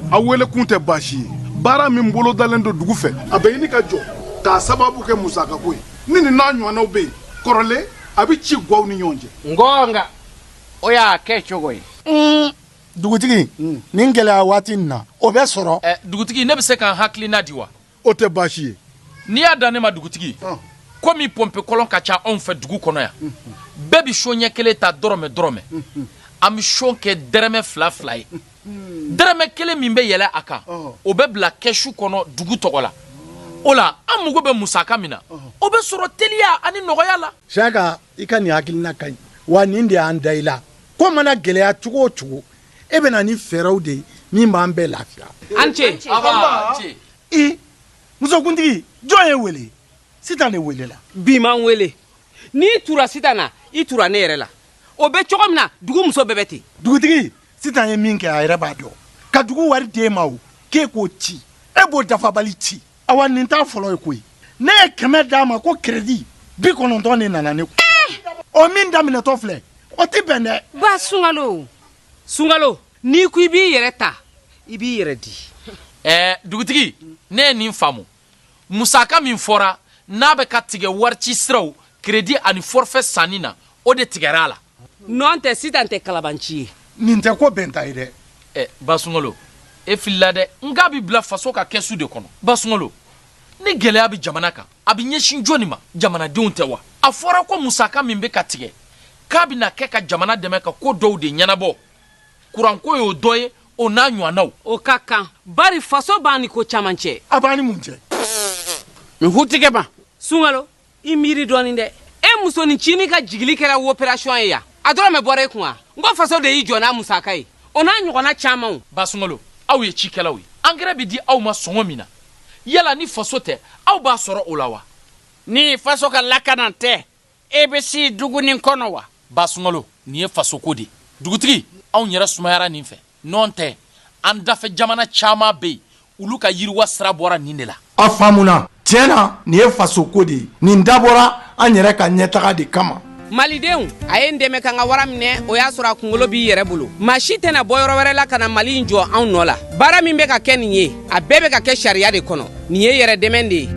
A wele kun tɛ baasi ye baara min bolodalen don dugu fɛ a bɛ ɲini ka jɔ k'a sababu kɛ musakako ye ni nin n'a ɲɔgɔnnaw bɛ yen kɔrɔlen a bɛ ci gwaw ni ɲɔgɔn cɛ ngɔnga o y'a kɛ cogo ye dugutigi nin gɛlɛya waati nin na o bɛ sɔrɔ dugutigi ne bɛ se ka n hakilina di wa o tɛ baasi ye n'i y'a dan ne ma dugutigi komi pɔnpe kɔlɔn ka ca anw fɛ dugu kɔnɔ yan bɛɛ bɛ so ɲɛ kelen ta dɔrɔmɛ dɔrɔmɛ an bɛ so kɛ dɛrɛmɛ fila fila ye dɛrɛmɛ kelen min bɛ yɛlɛ a kan o bɛ bila kɛsu kɔnɔ dugu tɔgɔ la o la an mago bɛ musaka min na o bɛ sɔrɔ teliya ani nɔgɔya la siyaka i ka nin hakilina ka ɲi wa nin de y'an da i la ko mana gɛlɛya cogo o cogo e bɛ na ni fɛɛrɛw de ye min b'an bɛɛ lafiya an ce i musokuntigi jɔn ye wele sitan de welela bi man wele n'i tura sitan na i tura ne yɛrɛ la o bɛ cogo min na dugu muso bɛɛ bɛ ten dugutigi sitan ye min kɛ a yɛrɛ b'a dɔn ka dugu wari d'e ma o k'e k'o ci e b'o dafabali ci awa nin t'a fɔlɔ ye koyi ne ye 100 d'a ma ko crédit 90 de nana ne kun o min daminɛtɔ filɛ o tɛ bɛn dɛ ba sunkalo sunkalo n'i ko i b'i yɛrɛ ta i b'i yɛrɛ di ɛɛ dugutigi ne ye nin faamu musaka min fɔra n'a bɛ ka tigɛ warici siraw crédit ani forfait sanni na o de tigɛra a la nɔn tɛ sitan tɛ kalabanci ye nin tɛ ko bɛnta ye dɛ ɛ basunkalo e filila dɛ n k'a bɛ bila faso ka kɛsu de kɔnɔ basunkalo ni gɛlɛya bɛ jamana kan a bɛ ɲɛsin jɔnni ma jamanadenw tɛ wa a fɔra ko musaka min bɛ ka tigɛ k'a bɛna kɛ ka jamana dɛmɛ ka ko dɔw de ɲɛnabɔ kuranko y'o dɔ ye o n'a ɲɔgɔnnaw o ka kan bari faso b'an ni ko caman cɛ a b'an ni mun cɛ n hutigɛ ma sunkalo i miiri dɔɔnin dɛ e musonin cinin ka jigili kɛra opération ye yan a dɔrɔmɛ bɔra e kun wa n ko faso de y'i jɔ n'a musaka ye o n'a ɲɔgɔnna camanw basunkalo aw ye cikɛlaw ye angɛrɛ bɛ di aw ma sɔngɔ min na yala ni faso tɛ aw b'a sɔrɔ o la wa ni faso ka lakana tɛ e bɛ si dugu nin kɔnɔ wa basunkalo nin ye fasoko de ye dugutigi anw yɛrɛ sumayara nin fɛ nɔn tɛ an dafɛ jamana caman bɛ yen olu ka yiriwa sira bɔra nin de la a faamuna tiɲɛ na nin ye fasoko de ye nin dabɔra an yɛrɛ ka ɲɛtaga de kama malidenw a ye n dɛmɛ ka n ka wara minɛ o y'a sɔrɔ a kunkolo b'i yɛrɛ bolo maa si tɛna bɔ yɔrɔ wɛrɛ la ka na mali in jɔ anw nɔ la baara min bɛ ka kɛ nin ye a bɛɛ bɛ ka kɛ sariya de kɔnɔ nin ye yɛrɛ dɛmɛ de ye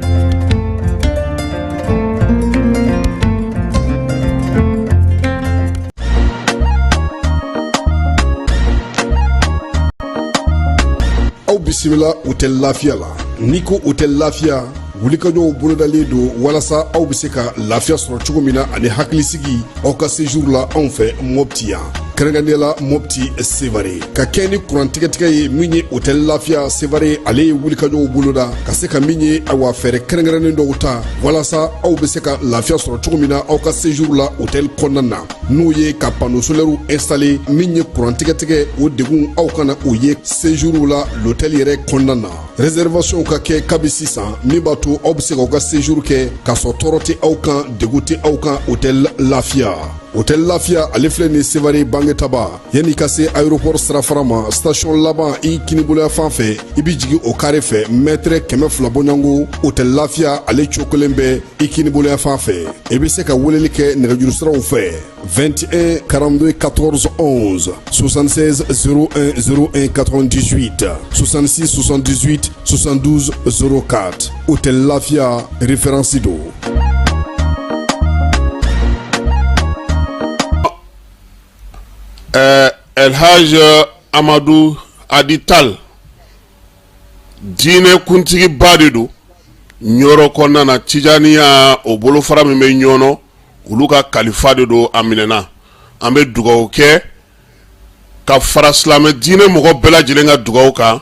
Aw bisimila hôtel Lafiya la n'i ko hôtel Lafiya wulikajɔw bolodalen don walasa aw bɛ se ka lafiya sɔrɔ cogo min na ani hakilisigi aw ka séjour la anw fɛ Mopti yan kɛrɛnkɛrɛnnenya la Mopti Sevare ka kɛ ni kuran tigɛtigɛ ye min ye hôtel Lafiya Sevare ale ye wulikajɔw boloda ka se ka min ye awa fɛɛrɛ kɛrɛnkɛrɛnnen dɔw ta walasa aw bɛ se ka lafiya sɔrɔ cogo min na aw ka séjour la hôtel kɔnɔna na n'o ye ka panneau solaire installer min ye kuran tigɛtigɛ o degun aw kana o ye séjour la l'hôtel yɛrɛ kɔnɔna na réservation ka kɛ kabi sisan min b'a to aw bɛ se k'aw ka séjour kɛ k'a sɔrɔ tɔɔrɔ tɛ aw kan degun tɛ aw kan hôtel Lafiya hôtel Lafiya ale filɛ nin Sevare Bangetaba yanni ka se aéroport sirafara ma station laban i kiniboloya fan fɛ i bɛ jigin o kare fɛ mɛtɛrɛ 200 bɔɲɔgɔnko hôtel Lafiya ale cokolen bɛ i kiniboloya fan fɛ i bɛ se ka weleli kɛ nɛgɛjuru siraw fɛ 21 42 14 11 76 01 01 98 66 78 72 04 Hôtel Lafia référence don. El Hadj Amadu Adi Tal diinɛ kuntigiba de don Ɲɔrɔ kɔnɔna na Tijaniya o bolofara min bɛ Ɲɔnɔ olu ka kalifa de don a minɛna an bɛ dugawu kɛ ka fara silamɛ diinɛ mɔgɔ bɛɛ lajɛlen ka dugawu kan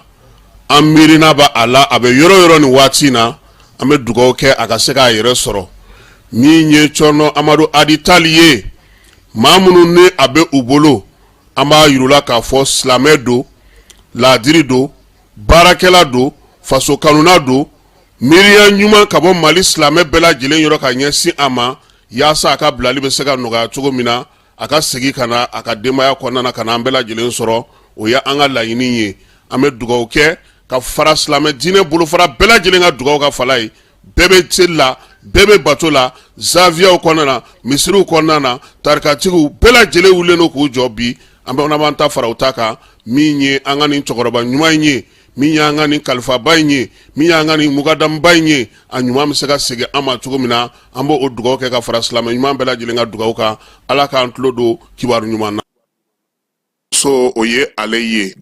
an miirina b'a la a bɛ yɔrɔ yɔrɔ nin waati in na an bɛ dugawu kɛ a ka se k'a yɛrɛ sɔrɔ Min ye Cɔrɔnɔ Amadu Adi Tali ye, maa minnu ni a bɛ u bolo, an b'a yir'u la k'a fɔ silamɛ don, laadiri don, baarakɛla don, faso kanuna don, miiriya ɲuman ka bɔ Mali silamɛ bɛɛ lajɛlen yɔrɔ ka ɲɛsin a ma, yaasa a ka bilali bɛ se ka nɔgɔya cogo min na, a ka segin ka na a ka denbaya kɔnɔna na ka na an bɛɛ lajɛlen sɔrɔ. O ye an ka laɲini ye. An bɛ dugawu kɛ ka fara silamɛ diinɛ bolofara bɛɛ lajɛlen ka dugawu ka fala ye. Bɛɛ bɛ seli la, bɛɛ bɛ bato la, zawiyaw kɔnɔna na, misiriw kɔnɔna na, tarikatigiw bɛɛ lajɛlen wulilen don k'u jɔ bi. An bɛ b'an ta fara u ta kan. Min ye an ka nin cɛkɔrɔba ɲuman in ye, min y'an ka nin kalifaba in ye, min y'an ka nin mukadamuba in ye, a ɲuman bɛ se ka segin an ma cogo min na, an b'o o dugawu kɛ ka fara silamɛ ɲuman bɛɛ lajɛlen ka dugawu kan. Ala k'an tulo don kibaru ɲuman na. So o ye ale ye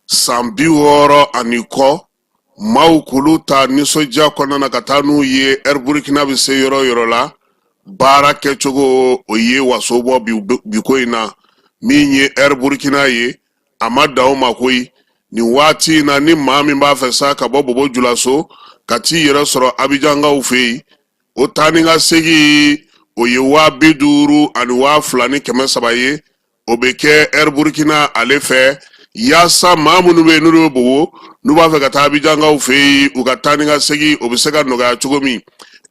san 60 ani kɔ, maaw k'olu ta nisɔndiya kɔnɔna na ka taa n'u ye Air Burkina bɛ se yɔrɔ o yɔrɔ la, baara kɛcogo o ye waso bɔ bi ko in na. Min ye Air Burkina ye, a ma dan o ma koyi. Nin waati in na, ni maa min b'a fɛ sa ka bɔ Bobo Julaso ka t'i yɛrɛ sɔrɔ Abijankaw fɛ yen, o taa ni ka segin o ye 50,000 ani 2,300 ye. O bɛ kɛ Air Burkina ale fɛ, yaasa maa minnu bɛ yen n'olu bɛ Bobo, n'u b'a fɛ ka taa Abijankaw fɛ yen, u ka taa ni ka segin o bɛ se ka nɔgɔya cogo min.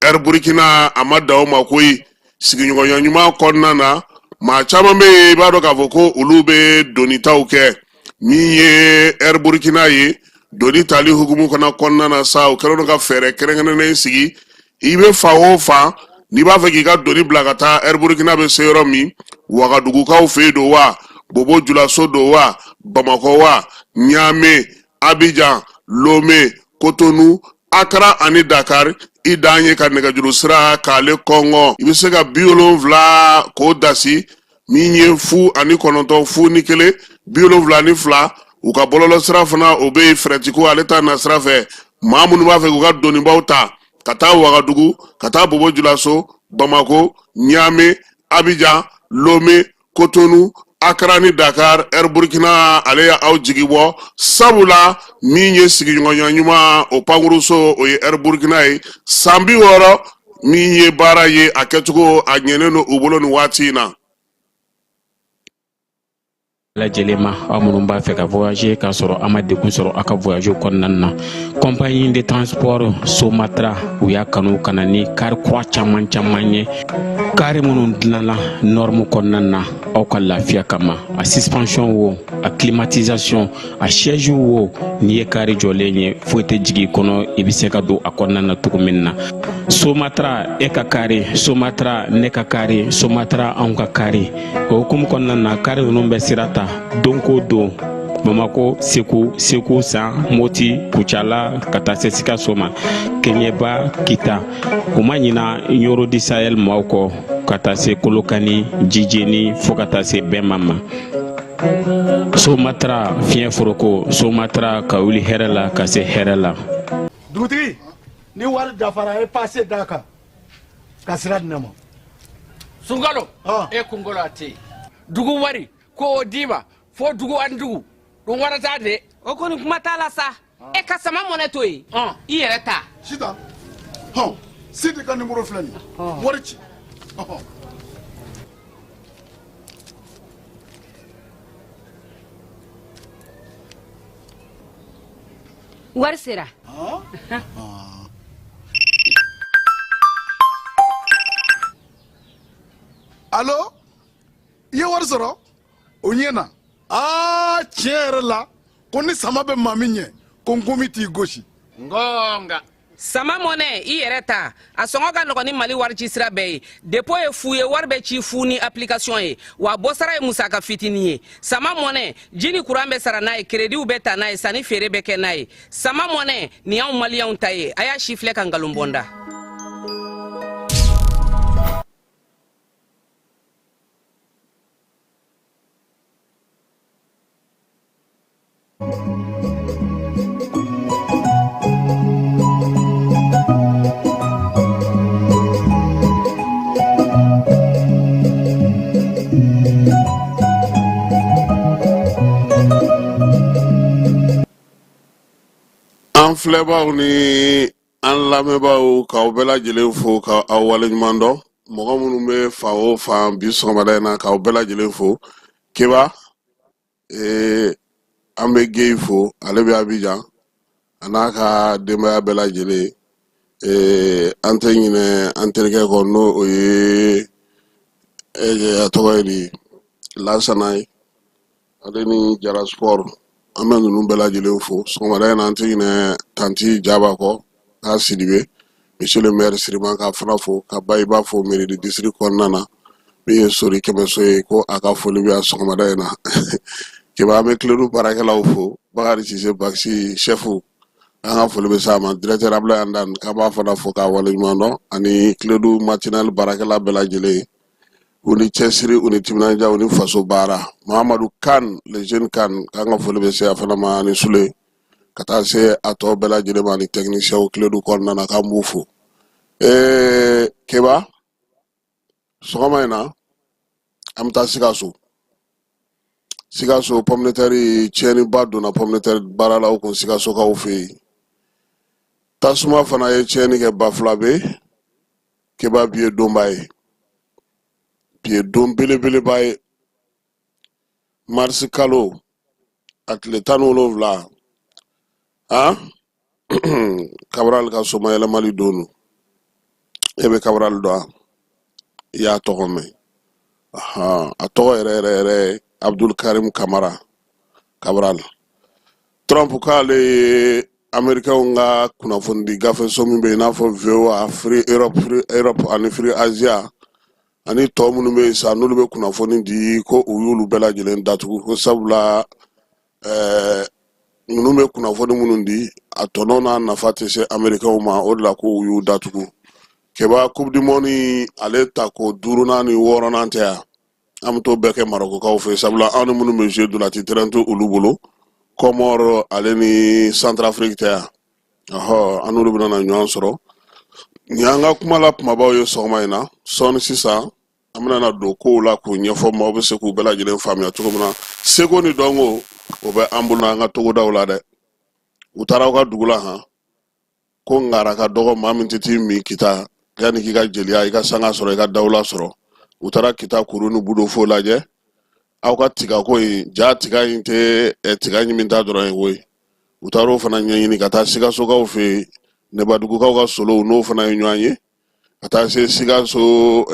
Air Burkina a ma dan o ma koyi. Sigiɲɔgɔnya ɲuman kɔnɔna na, maa caman bɛ yen, i b'a dɔn k'a fɔ ko olu bɛ donitaw kɛ. Min ye Air Burkina ye, doni tali hukumu fana kɔnɔna na sa, o kɛlen don ka fɛɛrɛ kɛrɛnkɛrɛnnen sigi. I bɛ fan o fan, n'i b'a fɛ k'i ka doni bila ka taa Air Burkina bɛ se yɔrɔ min, Wagadugukaw fɛ yen don wa, Bobo Julaso don wa, Bamakɔ wa, Ɲame, Abijan, Lome, Kotonu, Akara ani Dakar, i dan ye ka nɛgɛjuru sira k'ale kɔngɔ. I bɛ se ka 70 k'o dasi, min ye 0 ani 9, 0 ni 1, 72. U ka bɔlɔlɔ sira fana o bɛ yen, fɛrɛtiko ale ta nasira fɛ. Maa minnu b'a fɛ k'u ka donibaw ta ka taa Wagadugu, ka taa Bobo Julaso, Bamako, Ɲame, Abijan, Lome, Kotonu, Akara ni Dakar, Air Burkina ale ye aw jigi bɔ, sabula min ye sigiɲɔgɔnya ɲuman o pankuruso, o ye Air Burkina ye. San 60 min ye baara ye, a kɛcogo a ɲɛnen don u bolo nin waati in na. Lajɛlen ma, aw minnu b'a fɛ ka voyager k'a sɔrɔ a ma degun sɔrɔ aw ka voyage kɔnɔna na, compagnie de transport Somatra u y'a kanu ka na ni kari kura caman caman ye, kari minnu dilanna norme kɔnɔna na aw ka lafiya kama. A suspension wo, a climatisation, a siège wo, n'i ye kari jɔlen ye, foyi tɛ jigin i kɔnɔ, i bɛ se ka don a kɔnɔna na cogo min na. Somatra e ka kari, Somatra ne ka kari, Somatra anw ka kari. O hukumu kɔnɔna na, kari ninnu bɛ sira ta don ko don Bamako, Segu, Segu San, Moti, Kucala, ka taa se Sikaso ma, Keɲeba, Kita. U ma ɲina Ɲoro du Sahel maaw kɔ, ka taa se Kolokani, Jijeni, fo ka taa se Bɛma ma. Somatra fiɲɛ foroko, Somatra ka wuli hɛrɛ la ka se hɛrɛ la. Dugutigi, ni wari dafara, a ye pase d'a kan ka sira di ne ma. Sunkalo, e kunkolo a tɛ yen. Dugu wari ko o d'i ma fo dugu ani dugu ɗum warata de. O kɔni kuma t'a la sa. E ka sama mɔnɛ to yen, i yɛrɛ ta. Sitan, hɔn, Sidi ka nimoro filɛ nin ye, wari ci. Wari sera. Alo, i ye wari sɔrɔ? O ɲɛna. Aa, tiɲɛ yɛrɛ la ko ni sama bɛ maa min ɲɛ, ko nkomi t'i gosi. Ngonga. Sama mɔnɛ, i yɛrɛ ta, a sɔngɔ ka nɔgɔn ni Mali warici sira bɛɛ ye. Dépôt ye fu ye, wari bɛ ci fu ni application ye, wa bɔsara ye musaka fitinin ye. Sama mɔnɛ, ji ni kuran bɛ sara n'a ye, kerediw bɛ ta n'a ye, sanni feere bɛ kɛ n'a ye. Sama mɔnɛ nin y'anw maliyɛnw ta ye. A y'a si filɛ ka nkalon bɔ n da. An filɛbaaw ni An lamɛnbaaw, k'aw bɛɛ lajɛlen fo ka aw waleɲuman dɔn. Mɔgɔ minnu bɛ fan o fan bi sɔgɔmada in na, k'aw bɛɛ lajɛlen fo. Keba, an bɛ Geyi fo, ale bɛ Abijan, a n'a ka denbaya bɛɛ lajɛlen. An tɛ ɲinɛ an terikɛ kɔ, n'o o ye a tɔgɔ ye di, Lasana ye, ale ni Jara Sport. An bɛ ninnu bɛɛ lajɛlen fo sɔgɔmada in na. An tɛ ɲinɛ tanti Jaba kɔ, k'a Sidibe, monsieur le maire Siriman, k'a fana fo, ka Bayiba fo mairie du district kɔnɔna na, min ye Sori Kɛmɛso ye, ko a ka foli bɛ yan sɔgɔmada in na. Keba, an bɛ Kiledu baarakɛlaw fo, Bakari Sise Bakisi chef, an ka foli bɛ s'a ma, directeur Abdoulaye Andan, k'an b'a fana fo k'a waleɲuman dɔn, ani Kiledu matinal baarakɛla bɛɛ lajɛlen, u ni cɛsiri, u ni timinandiya, u ni faso baara. Mahamadu Kan, le jeune Kan, k'an ka foli bɛ se a fana ma, ani Sule, ka taa se a tɔ bɛɛ lajɛlen ma, ani technicienw Kiledu kɔnɔna na, k'an b'u fo. Keba, sɔgɔma in na an bɛ taa Sikaso. Sikaso, pomme de terre tiɲɛniba donna pomme de terre baaralaw kun Sikasokaw fɛ yen. Tasuma fana ye tiɲɛni kɛ Bafulabe. Keba, bi ye donba ye, bi ye don belebeleba ye. Marisi kalo a tile 17, han, Cabral ka somayɛlɛmali don don. E bɛ Cabral dɔn wa? I y'a tɔgɔ mɛn. A tɔgɔ yɛrɛ yɛrɛ yɛrɛ ye Abdul Karim Kamara Cabral. Trump k'ale ye Amerikɛnw ka kunnafonidi gafeso min bɛ yen, i n'a fɔ VOA, Free Europe, Free Europe ani Free Asia ani tɔ minnu bɛ yen sa, n'olu bɛ kunnafoni di, ko u y'olu bɛɛ lajɛlen datugu, ko sabula ninnu bɛ kunnafoni minnu di, a tɔnɔ n'a nafa tɛ se Amerikɛnw ma. O de la ko u y'u datugu. Keba, Coupe du monde ale tako duurunan ni wɔɔrɔnan tɛ yan, an bɛ t'o bɛɛ kɛ Marɔkukaw fɛ, sabula anw ni minnu bɛ jouer dolati terrain tɛ olu bolo, Kɔmɔrɔ ale ni Centrafrique tɛ yan. Ɔhɔ, an n'olu bɛna na ɲɔgɔn sɔrɔ. Nin y'an ka kuma la kumabaw ye sɔgɔma in na. Sɔɔni sisan an bɛna na don kow la k'u ɲɛfɔ, maaw bɛ se k'u bɛɛ lajɛlen faamuya cogo min na. Seko ni dɔnko, o bɛ an bolo an ka togodaw la dɛ. U taara aw ka dugu la han, ko ngara ka dɔgɔ maa min tɛ t'i min Kita yanni k'i ka jeliya, i ka sanga sɔrɔ, i ka dawula sɔrɔ. U taara Kita kuru ni budofo lajɛ. Aw ka tigako in ja, tiga in tɛ tiga ɲimi ta dɔrɔn ye koyi. U taara o fana ɲɛɲini ka taa Sikasokaw fɛ yen, Nɛbadugukaw ka solow n'o fana ye ɲɔgɔn ye, ka taa se Sikaso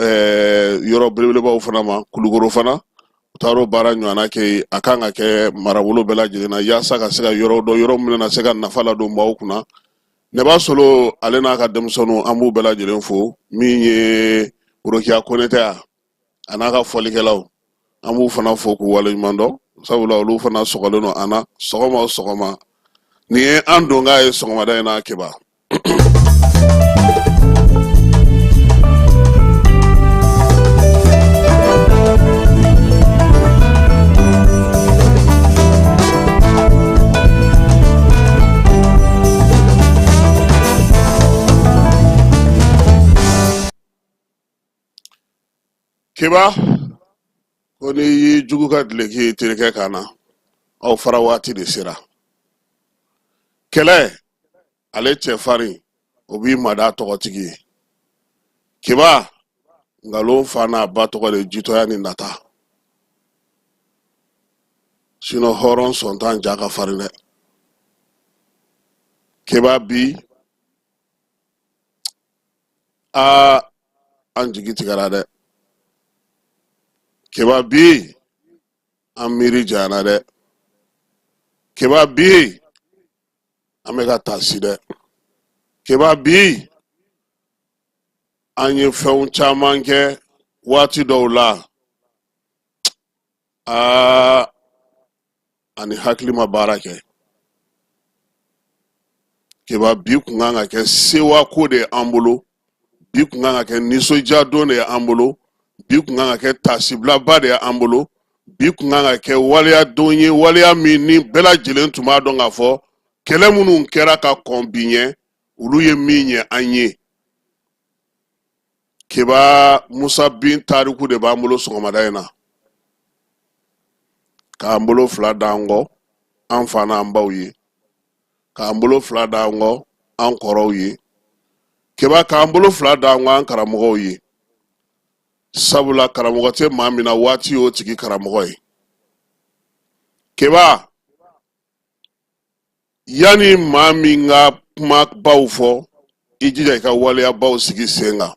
yɔrɔ belebelebaw fana ma, Kulukoro fana, u taara o baara ɲɔgɔnna kɛ yen. A kan ka kɛ marabolo bɛɛ lajɛlen na yaasa ka se ka yɔrɔ dɔn, yɔrɔ min na se ka nafa ladon maaw kunna. Nɛba Solo ale n'a ka denmisɛnninw, an b'u bɛɛ lajɛlen fo. Min ye Rokiya Konete a n'a ka fɔlikɛlaw, an b'u fana fo k'u waleɲuman dɔn, sabula olu fana sɔgɔlen don an na sɔgɔma o sɔgɔma. Nin ye an donkan ye sɔgɔmada in na, Keba. Keba, ko n'i y'i jugu ka duloki ye terikɛ kan na, aw fara waati de sera. Kɛlɛ ale cɛfarin, o b'i mada tɔgɔtigi ye. Keba, nkalon fa n'a ba tɔgɔ de jitɔya ni nata, sinon hɔrɔn sɔntan ja ka farin dɛ. Keba, bi aa, an jigi tigɛra dɛ. Keba, bi an miiri janyana dɛ. Keba, bi an bɛ ka taasi dɛ. Keba, bi an ye fɛnw caman kɛ waati dɔw la, aa, ani hakili ma baara kɛ. Keba, bi kun kan ka kɛ sewa ko de ye an bolo, bi kun kan ka kɛ nisɔndiya don de ye an bolo, bi kun kan ka kɛ taasibilaba de ye an bolo, bi kun kan ka kɛ waleya don ye, waleya min ni bɛɛ lajɛlen tun b'a dɔn k'a fɔ kɛlɛ minnu kɛra ka kɔn bi ɲɛ, olu ye min ɲɛ an ye. Keba, Musa Bin tariku de b'an bolo sɔgɔmada in na, k'an bolo fila d'an kɔ an fa n'an baw ye, k'an bolo fila d'an kɔ an kɔrɔw ye. Keba, k'an bolo fila da an k'an karamɔgɔw ye, sabula karamɔgɔ tɛ maa min na, waati y'o tigi karamɔgɔ ye. Keba, yanni maa min ka kumabaw fɔ, i jija i ka waleyabaw sigi sen kan.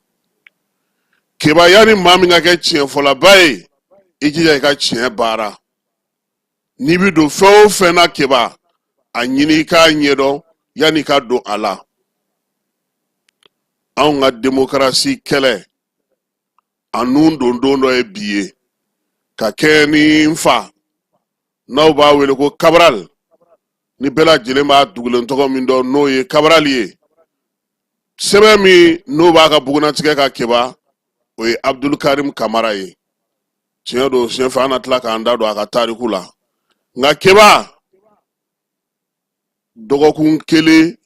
Keba, yanni maa min ka kɛ tiɲɛfɔlaba ye, i jija i ka tiɲɛ baara. N'i bɛ don fɛn o fɛn na, Keba, a ɲini i k'a ɲɛdɔn yanni i ka don a la. Anw ka demokarasi kɛlɛ a nun don don dɔ ye bi ye, ka kɛɲɛ ni n fa, n'aw b'a wele ko Cabral, ni bɛɛ lajɛlen b'a dugulen tɔgɔ min dɔn, n'o ye Cabral ye. Sɛbɛn min n'o b'a ka bugunatigɛ ka, Keba, o ye Abdulkarim Kamara ye. Tiɲɛ don, siɲɛ fɛ an na tila k'an da don a ka tariku la. Nka Keba, dɔgɔkun kelen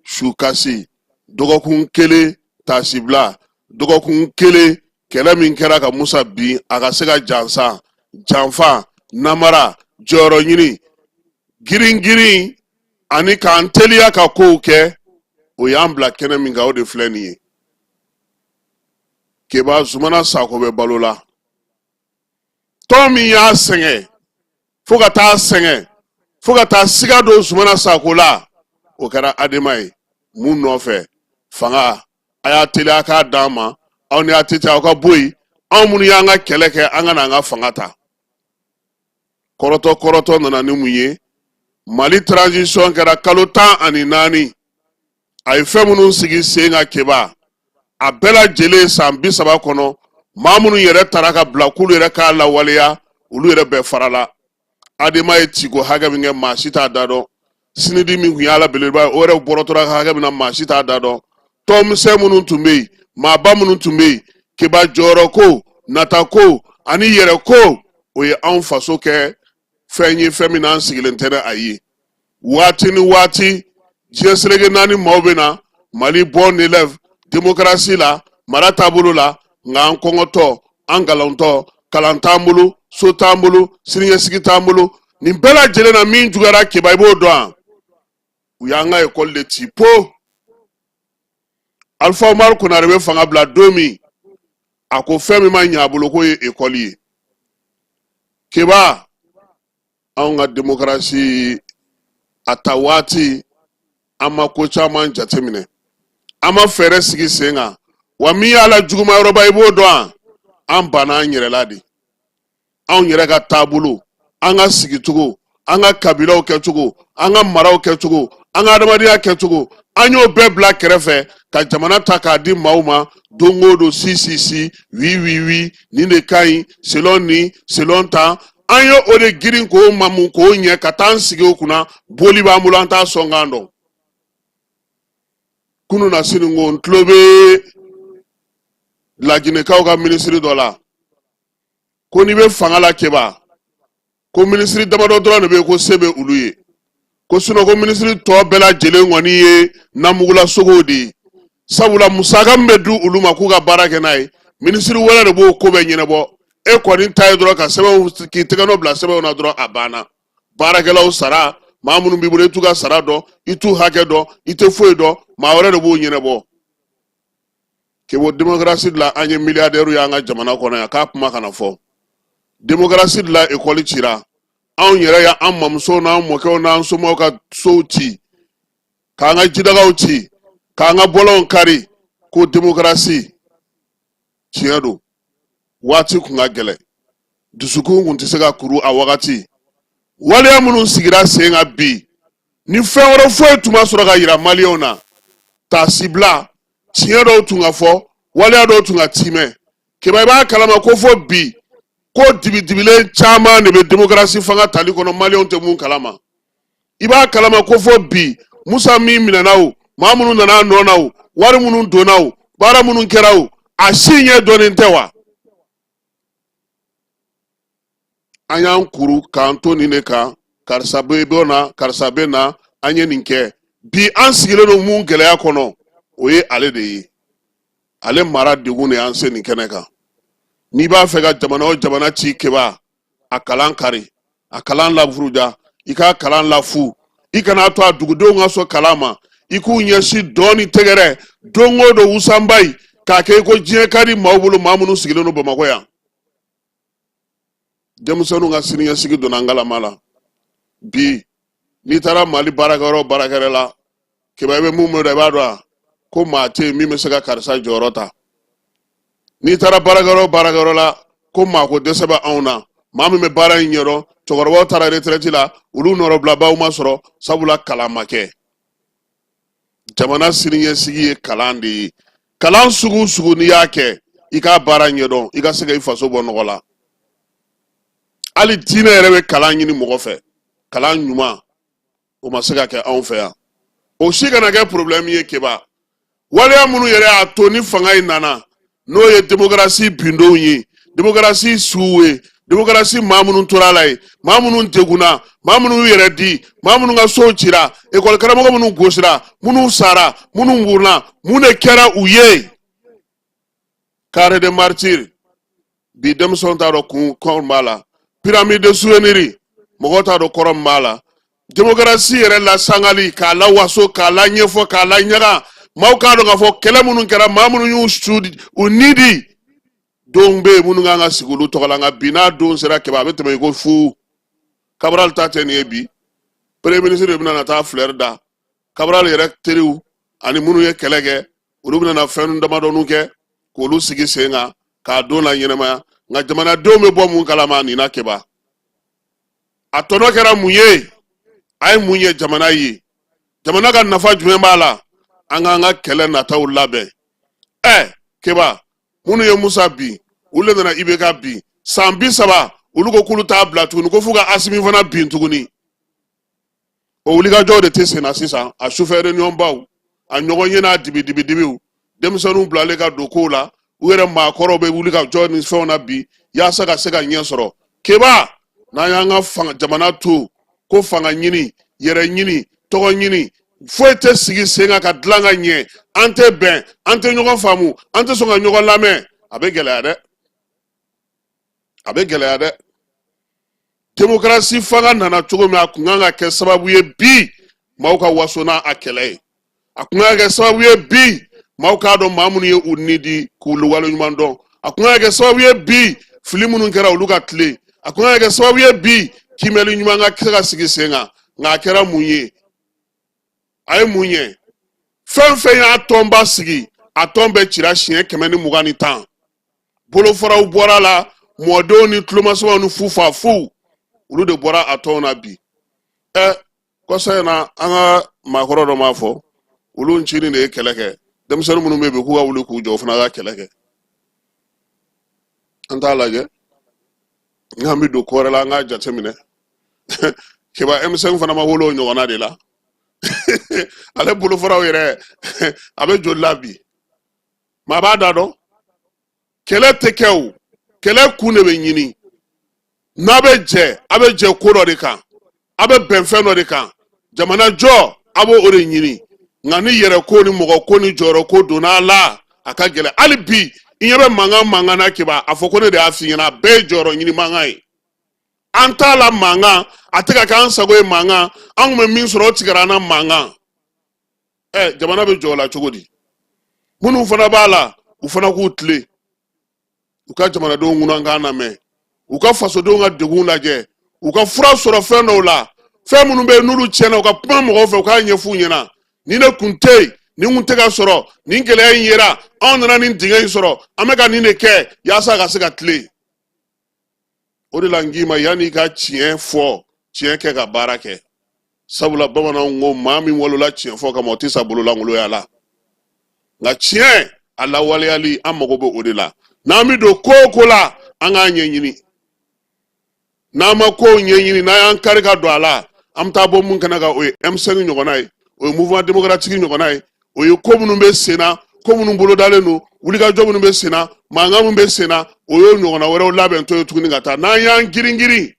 sukasi, dɔgɔkun kelen tasibila, dɔgɔkun kelen kɛlɛ min kɛra ka Musa bin a ka se ka jansan, janfa, namara, jɔyɔrɔ ɲini, girin girin ani k'an teliya ka kow kɛ, o y'an bila kɛnɛ min kan, o de filɛ nin ye. Keba, Zumana Sako bɛ balo la. Tɔn min y'a sɛgɛn fo ka taa sɛgɛn fo ka taa siga don Zumana Sako la, o kɛra Adema ye. Mun nɔfɛ? Fanga, a y'a teliya k'a d'an ma, aw ni ATT, aw ka bɔ yen, anw minnu y'an ka kɛlɛ kɛ, an ka na an ka fanga ta. Kɔrɔtɔ kɔrɔtɔ nana ni mun ye? Mali transition kɛra kalo 14, a ye fɛn minnu sigi sen kan, Keba, a bɛɛ lajɛlen san 30 kɔnɔ, maa minnu yɛrɛ taara ka bila k'olu yɛrɛ k'a lawaleya, olu yɛrɛ bɛɛ farala. Adema ye ciko hakɛ min kɛ, maa si t'a da dɔn. Sinidi min tun y'a la belebeleba ye, o yɛrɛ bɔrɔtɔra hakɛ min na, maa si t'a da dɔn. Tɔnmisɛn minnu tun bɛ yen, maaba minnu tun bɛ yen, Keba, jɔyɔrɔ ko, nata ko ani yɛrɛ ko, o ye anw faso kɛ fɛn ye, fɛn min n'an sigilen tɛ ni a ye. Waati ni waati, diɲɛ seleke naani maaw bɛ na Mali bon élève démocratie la, mara taabolo la, nka an kɔngɔtɔ, an galantɔ, kalan t'an bolo, so t'an bolo, siniɲɛsigi t'an bolo. Nin bɛɛ lajɛlen na, min juguyara, Keba, i b'o dɔn wa? U y'an ka ekɔli de ci po. Alifa Umaru Konare bɛ fanga bila don min, a ko fɛn min ma ɲɛ a bolo, k'o ye ekɔli ye. Keba, anw ka demokarasi a ta waati, an ma ko caman jateminɛ, an ma fɛɛrɛ sigi sen kan. Wa min y'a la juguma yɔrɔba, i b'o dɔn wa? An banna an yɛrɛ la de. Anw yɛrɛ ka taabolo, an ka sigicogo, an ka kabilaw kɛcogo, an ka maraw kɛcogo, an ka adamadenya kɛcogo, an y'o bɛɛ bila kɛrɛfɛ ka jamana ta k'a di maaw ma don o don. Si si si, oui oui oui, nin de ka ɲi selon nin, selon tan. An ye o de girin k'o mamu k'o ɲɛ ka taa an sigi o kunna. Boli b'an bolo, an t'a sɔnkan dɔn. Kunu na sini ko n tulo bɛ Laginɛkaw ka minisiri dɔ la ko n'i bɛ fanga la, Keba, ko minisiri damadɔ dɔrɔn de bɛ yen ko se bɛ olu ye, ko sinɔn ko minisiri tɔ bɛɛ lajɛlen kɔni ye namugulasogow de ye, sabula musaka min bɛ di olu ma k'u ka baara kɛ n'a ye, minisiri wɛrɛ de b'o ko bɛɛ ɲɛnabɔ. E kɔni ta ye dɔrɔn ka sɛbɛnw, k'i tɛgɛnɔ bila sɛbɛnw na dɔrɔn, a banna. Baarakɛlaw sara, maa minnu b'i bolo, i t'u ka sara dɔn, i t'u hakɛ dɔn, i tɛ foyi dɔn, maa wɛrɛ de b'o ɲɛnabɔ. Kebo, démocratie de la an ye milliardaire y'an ka jamana kɔnɔ yan, k'a kuma kana fɔ. Démocratie de la ekɔli cira. Anw yɛrɛ y'an mamusow n'an mɔkɛw n'an somaw ka sow ci, k'an ka jidagaw ci, k'an ka bɔlɔnw kari, ko démocratie. Tiɲɛ don, waati kun ka gɛlɛn, dusukun kun tɛ se ka kuru a wagati. Waleya minnu sigira sen kan bi, ni fɛn wɛrɛ foyi tun ma sɔrɔ ka yira Maliyɛnw na, taasibila, tiɲɛ dɔw tun ka fɔ, waleya dɔw tun ka timɛ. Keba, i b'a kalama ko fo bi, ko dibidibilen caman de bɛ demokarasi fanga tali kɔnɔ, Maliyɛnw tɛ mun kalama. I b'a kalama ko fo bi, Musa min minɛna o, maa minnu nana a nɔ na o, wari minnu donna o, baara minnu kɛra o, a si ɲɛ dɔnnen tɛ wa? An y'an kuru k'an to nin de kan, karisa bɛ bɔ na, karisa bɛ na, an ye nin kɛ. Bi an sigilen don mun gɛlɛya kɔnɔ, o ye ale de ye. Ale mara degun de y'an se nin kɛnɛ kan. N'i b'a fɛ ka jamana o jamana ci, Keba, a kalan kari, a kalan lafuruja, i k'a kalan lafu, i kana to a dugudenw ka sɔn kalan ma, I k'u ɲɛsin dɔn ni tɛgɛrɛ don o don wusanba ye k'a kɛ i ko diɲɛ ka di maaw bolo, maa minnu sigilen don Bamakɔ yan. Denmisɛnninw ka siniɲɛsigi donna ngalama la bi. N'i taara Mali baarakɛyɔrɔ baarakɛyɔrɔ la, Keba, i bɛ mun dɔn, i b'a dɔn a ko maa tɛ yen min bɛ se ka karisa jɔyɔrɔ ta. N'i taara baarakɛyɔrɔ baarakɛyɔrɔ la, ko maa ko dɛsɛ bɛ anw na, maa min bɛ baara in ɲɛdɔn. Cɛkɔrɔbaw taara retraite la, olu nɔrɔbilabaaw ma sɔrɔ, sabula kalan ma kɛ. Jamana siniɲɛsigi ye kalan de ye. Kalan sugu sugu n'i y'a kɛ, i k'a baara ɲɛdɔn, i ka se ka i faso bɔ nɔgɔ la. Hali diinɛ yɛrɛ bɛ kalan ɲini mɔgɔ fɛ. Kalan ɲuman, o ma se ka kɛ anw fɛ yan. O si kana kɛ problème ye, Keba. Waleya minnu yɛrɛ y'a to ni fanga in nana, n'o ye demokarasi bindenw ye, demokarasi suw ye, demokarasi maa minnu tora a la ye, maa minnu degunna, maa minnu y'u yɛrɛ di, maa minnu ka sow cira, ekɔli karamɔgɔ minnu gosira, minnu sara, minnu wuruna, mun de kɛra u ye? Carré de martyr, bi denmisɛnw t'a dɔn kun kɔrɔ b'a la. Pyramide de souvenir, mɔgɔw t'a dɔn kɔrɔ min b'a la. Demokarasi yɛrɛ lasangali, k'a lawaso, k'a la ɲɛfɔ, k'a la ɲaga, maaw k'a dɔn k'a fɔ kɛlɛ minnu kɛra, maa minnu y'u su u ni di, donw bɛ yen minnu kan ka sigi olu tɔgɔ la. Nka bi, n'a don sera, Kɛmɛ, a bɛ tɛmɛ i ko fu. Cabral ta tɛ nin ye. Bi, premier ministre de bɛna na taa fleur da. Cabral yɛrɛ teriw ani minnu ye kɛlɛ kɛ, olu bɛna na fɛn damadɔninw kɛ k'olu sigi sen kan k'a don la ɲɛnamaya. Nka jamanadenw bɛ bɔ mun kalama nin na, Keba? A tɔnɔ kɛra mun ye? A ye mun ye jamana ye? Jamana ka nafa jumɛn b'a la? An k'an ka kɛlɛ nataw labɛn. Ɛ Keba, minnu ye Musa bin, olu de nana IBK bin. San 30, olu ko k'olu t'a bila tuguni, ko f'u ka Asimi fana bin tuguni. O wulikajɔw de tɛ sen na sisan. A sufɛ réunion baw, a ɲɔgɔn ye n'a dibidibidibiw, denmisɛnninw bilalen ka don kow la, u yɛrɛ maakɔrɔw bɛ wuli ka jɔ ni fɛnw na bi yaasa ka se ka ɲɛ sɔrɔ. Keba, n'an y'an ka fanga jamana to ko fanga ɲini, yɛrɛ ɲini, tɔgɔ ɲini, foyi tɛ sigi sen kan ka dilan ka ɲɛ. An tɛ bɛn, an tɛ ɲɔgɔn faamu, an tɛ sɔn ka ɲɔgɔn lamɛn. A bɛ gɛlɛya dɛ, a bɛ gɛlɛya dɛ. Demokarasi fanga nana cogo min, a kun kan ka kɛ sababu ye bi maaw ka waso n'a a kɛlɛ ye. A kun kan ka kɛ sababu ye bi maaw k'a dɔn maa minnu ye u ni di, k'u waleɲuman dɔn. A kun kan ka kɛ sababu ye bi fili minnu kɛra, olu ka tilen. A kun kan ka kɛ sababu ye bi kiimɛli ɲuman ka se ka sigi sen kan. Nka a kɛra mun ye? A ye mun ye? Fɛn fɛn y'a tɔnba sigi, a tɔn bɛɛ cira siɲɛ 120 10. Bolofaraw bɔra a la, mɔdenw ni tulomasamaw ni fufafuw, olu de bɔra a tɔnw na bi. Ɛ kɔsa in na, an ka maakɔrɔ dɔ m'a fɔ, olu ncinin de ye kɛlɛ kɛ. Denmisɛnnin minnu bɛ yen bi, k'u ka wuli k'u jɔ, o fana ka kɛlɛ kɛ. An t'a lajɛ n'an bɛ don ko wɛrɛ la, an k'a jateminɛ. Keba, M5 fana ma wolo o ɲɔgɔnna de la. Ale bolofaraw yɛrɛ, a bɛ joli la bi? Maa b'a da dɔn. Kɛlɛ tɛ kɛ o, kɛlɛ kun de bɛ ɲini. N'a bɛ jɛ, a bɛ jɛ ko dɔ de kan, a bɛ bɛn fɛn dɔ de kan. Jamana jɔ, a b'o o de ɲini. Nka ni yɛrɛ ko ni mɔgɔ ko ni jɔyɔrɔ ko donna a la, a ka gɛlɛn. Hali bi, i ɲɛ bɛ mankan mankan na, Keba, a fɔ ko ne de y'a f'i ɲɛna, a bɛɛ ye jɔyɔrɔ ɲini mankan ye. An t'a la mankan, a tɛ ka kɛ an sago ye mankan, an kun bɛ min sɔrɔ, o tigɛra an na mankan. Ɛ jamana bɛ jɔ o la cogo di? Minnu fana b'a la, u fana k'u tilen, u ka jamanadenw ŋunankan lamɛn, u ka fasodenw ka degun lajɛ, u ka fura sɔrɔ fɛn dɔw la. Fɛn minnu bɛ yen n'olu tiɲɛna, u ka kuma mɔgɔw fɛ, u k'a ɲɛf'u ɲɛna: ni ne kun tɛ yen, nin kun tɛ ka sɔrɔ, nin gɛlɛya in yera, anw nana nin dingɛ in sɔrɔ, an bɛ ka nin de kɛ yaasa a ka se ka tilen. O de la n k'i ma, yanni i ka tiɲɛ fɔ, tiɲɛ kɛ ka baara kɛ. Sabula bamananw ko maa min walola tiɲɛ fɔ kama, o tɛ sa bololankolonya la. Nka tiɲɛ a lawaleyali, an mago bɛ o de la. N'an bɛ don ko o ko la, an k'a ɲɛɲini. N'an ma kow ɲɛɲini, n'an y'an kari ka don a la, an bɛ taa bɔ mun kɛnɛ kan? O ye M5 ɲɔgɔnna ye, o ye mouvement démocratique ɲɔgɔnna ye, o ye ko minnu bɛ sen na, ko minnu bolodalen don, wulikajɔ minnu bɛ sen na, mankan minnu bɛ sen na, o y'o ɲɔgɔnna wɛrɛw labɛntɔ ye tuguni ka taa. N'an y'an girin girin,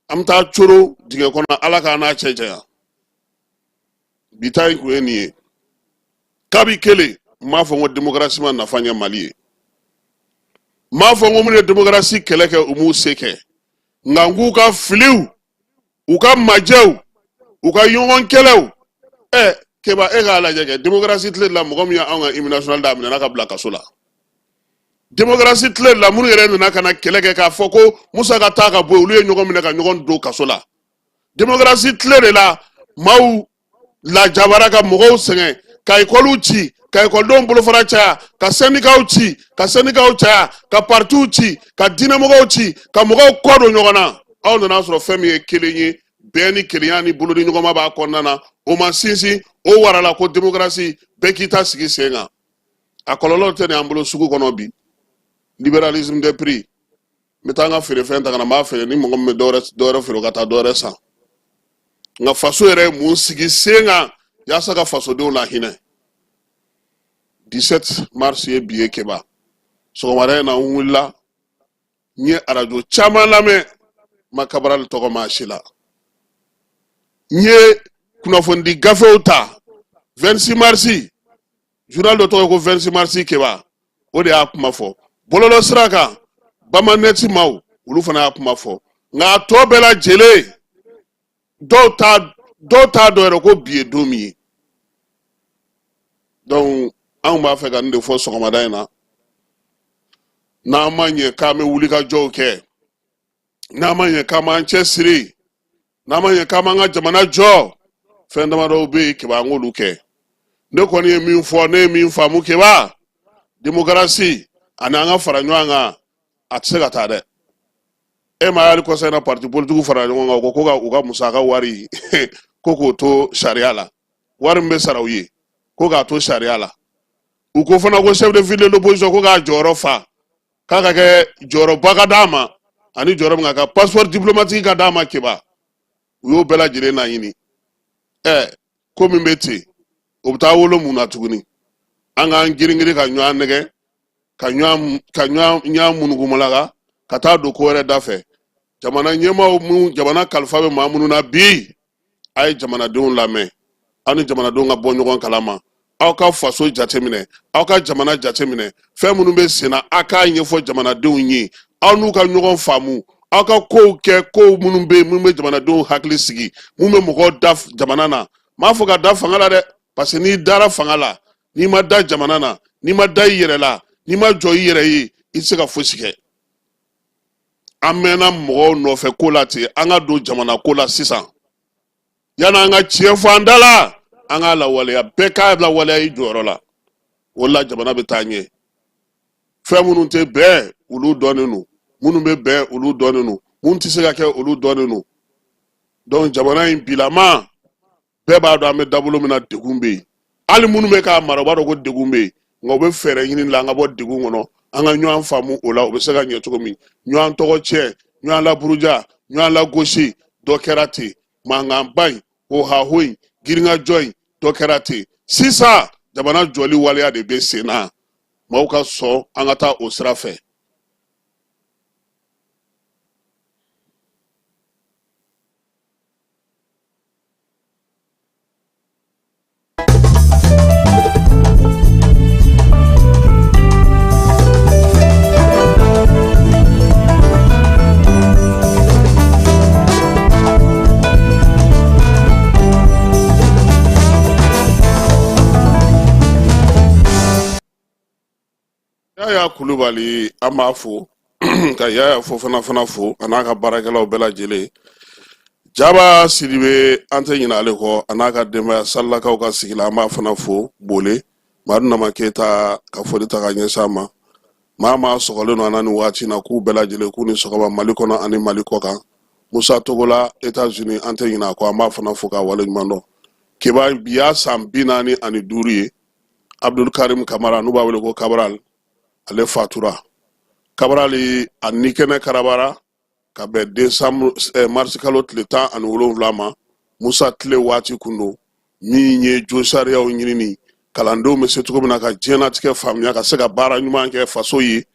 an bɛ taa coro dingɛ kɔnɔ. Ala k'an n'a cɛ janya. Bi ta in kun ye nin ye. Kabi kelen, n m'a fɔ n ko démocratie ma nafa ɲɛ Mali ye, n m'a fɔ n ko minnu ye démocratie kɛlɛ kɛ, u m'u se kɛ. Nka n k'u ka filiw, u ka majɛw, u ka ɲɔgɔn kɛlɛw. Ɛ Keba, e k'a lajɛ kɛ, démocratie tile la, mɔgɔ min y'anw ka hymne national da, a minɛna ka bila kaso la. Démocratie tile la, minnu yɛrɛ nana ka na kɛlɛ kɛ k'a fɔ ko Musa ka taa ka bɔ yen, olu ye ɲɔgɔn minɛ ka ɲɔgɔn don kaso la. Démocratie tile de la, maaw lajabara ka mɔgɔw sɛgɛn, ka ekɔliw ci, ka ekɔlidenw bolofara caya, ka sɛndikaw ci, ka sɛndikaw caya, ka partiw ci, ka diinɛmɔgɔw ci, ka mɔgɔw kɔ don ɲɔgɔn na. Aw nana sɔrɔ fɛn min ye kelen ye, bɛn ni kelenya ni bolodiɲɔgɔnma b'a kɔnɔna na, o ma sinsin, o warala ko démocratie, bɛɛ k'i ta sigi sen kan. A kɔlɔlɔ tɛ nin an bolo sugu kɔnɔ bi. Libéralisme des prix, n bɛ taa n ka feerefɛn ta ka na, n b'a feere, ni mɔgɔ min bɛ dɔwɛrɛ feere, o ka taa dɔwɛrɛ san. Nka faso yɛrɛ ye mun sigi sen kan yaasa ka fasodenw lahinɛ? 17 mars ye bi ye. Keba, sɔgɔmada in na, n wulila, n ye arajo caman lamɛn, n ma Kabarali tɔgɔ mɛn a si la. N ye kunnafonidi gafew ta, 26 mars, journal dɔ tɔgɔ ye ko 26 mars, Keba, o de y'a kuma fɔ bɔlɔlɔ sira kan. Bamanɛti maaw, olu fana y'a kuma fɔ. Nka a tɔ bɛɛ lajɛlen, dɔw t'a dɔn yɛrɛ ko bi ye don min ye. Donc anw b'a fɛ ka nin de fɔ sɔgɔmada in na. N'an ma ɲɛ k'an bɛ wulikajɔw kɛ, n'an ma ɲɛ k'an b'an cɛ siri, n'an ma ɲɛ k'an b'an ka jamana jɔ, fɛn damadɔw bɛ yen, Keba, an k'olu kɛ. Ne kɔni ye min fɔ, ne ye min faamu, Keba, demokarasi ani an ka fara ɲɔgɔn kan, a tɛ se ka taa dɛ. E ma hali kɔsa in na, parti politikiw fara ɲɔgɔn kan, u ko ko ka u ka musaka wari ko k'o to sariya la, wari min bɛ sara u ye, ko k'a to sariya la. U ko fana ko chef de file de l'opposition, ko k'a jɔyɔrɔ fa, k'a ka kɛ jɔyɔrɔba ka d'a ma, ani jɔyɔrɔ min ka kan, passeport diplomatique ka d'a ma. Keba, u y'o bɛɛ lajɛlen laɲini. Ko min bɛ ten, o bɛ taa wolo mun na tuguni? An k'an girin-girin ka ɲɔgɔn nɛgɛ, ka ɲɔgɔn munugumalaka ka taa don ko wɛrɛ da fɛ. Jamana ɲɛmaaw, mun jamana kalifa bɛ maa minnu na bi, a ye jamanadenw lamɛn, aw ni jamanadenw ka bɔ ɲɔgɔn kalama, aw ka faso jateminɛ, aw ka jamana jateminɛ, fɛn minnu bɛ sen na, a k'a ɲɛfɔ jamanadenw ye, aw n'u ka ɲɔgɔn faamu, aw ka kow kɛ, kow minnu bɛ yen, minnu bɛ jamanadenw hakili sigi, minnu bɛ mɔgɔw da jamana na. N m'a fɔ ka da fanga la dɛ, parce que n'i dara fanga la, n'i ma da jamana na, n'i ma da i yɛrɛ la, n'i ma jɔ i yɛrɛ ye, i tɛ se ka fosi kɛ. An mɛnna mɔgɔw nɔfɛ ko la ten, an ka don jamana ko la sisan. Yanni an ka tiɲɛ fɔ an da la, an k'a lawaleya, bɛɛ k'a lawaleya i jɔyɔrɔ la. O la jamana bɛ taa ɲɛ. Fɛn minnu tɛ bɛn, olu dɔnnen don, minnu bɛ bɛn, olu dɔnnen don, minnu tɛ se ka kɛ, olu dɔnnen don. Donc jamana in bilama, bɛɛ b'a dɔn an bɛ dabolo min na, degun bɛ yen. Hali minnu bɛ k'a mara, u b'a dɔn ko degun bɛ yen, nka u bɛ fɛɛrɛ ɲini la an ka bɔ degun kɔnɔ, an ka ɲɔgɔn faamu o la, o bɛ se ka ɲɛ cogo min. Ɲɔgɔn tɔgɔ tiɲɛ, ɲɔgɔn laburuja, ɲɔgɔn lagosi, dɔ kɛra ten, mankanba in, hohaho in, girinkajɔ in, dɔ kɛra ten. Sisan jamana jɔli waleya de bɛ sen na, maaw ka sɔn an ka taa o sira fɛ. Yaya Kulubali, an b'a fo ka Yaya Fofana fana fo, a n'a ka baarakɛlaw bɛɛ lajɛlen. Jaba Sidibe, an tɛ ɲinɛ ale kɔ, a n'a ka denbaya, Salilakaw ka sigi la, an b'a fana fo. Bole Madu Nama Keyita ka foli ta ka ɲɛsin a ma. Maa maa sɔgɔlen don an na nin waati na, k'u bɛɛ lajɛlen k'u ni sɔgɔma, Mali kɔnɔ ani Mali kɔ kan. Musa Togola, États-Unis, an tɛ ɲinɛ a kɔ, an b'a fana fo k'a waleɲuman dɔn. Keba, bi y'a san 45 ye, Abdul Karim Kamara, n'u b'a wele ko Cabral, ale fatura. Cabral, a ni kɛnɛ karabara ka bɛn décembre mars kalo tile 17 ma, Musa tile waati kun don, min ye josariyaw ɲinini, kalandenw bɛ se cogo min na ka diɲɛnatigɛ faamuya, ka se ka baara ɲuman kɛ faso ye.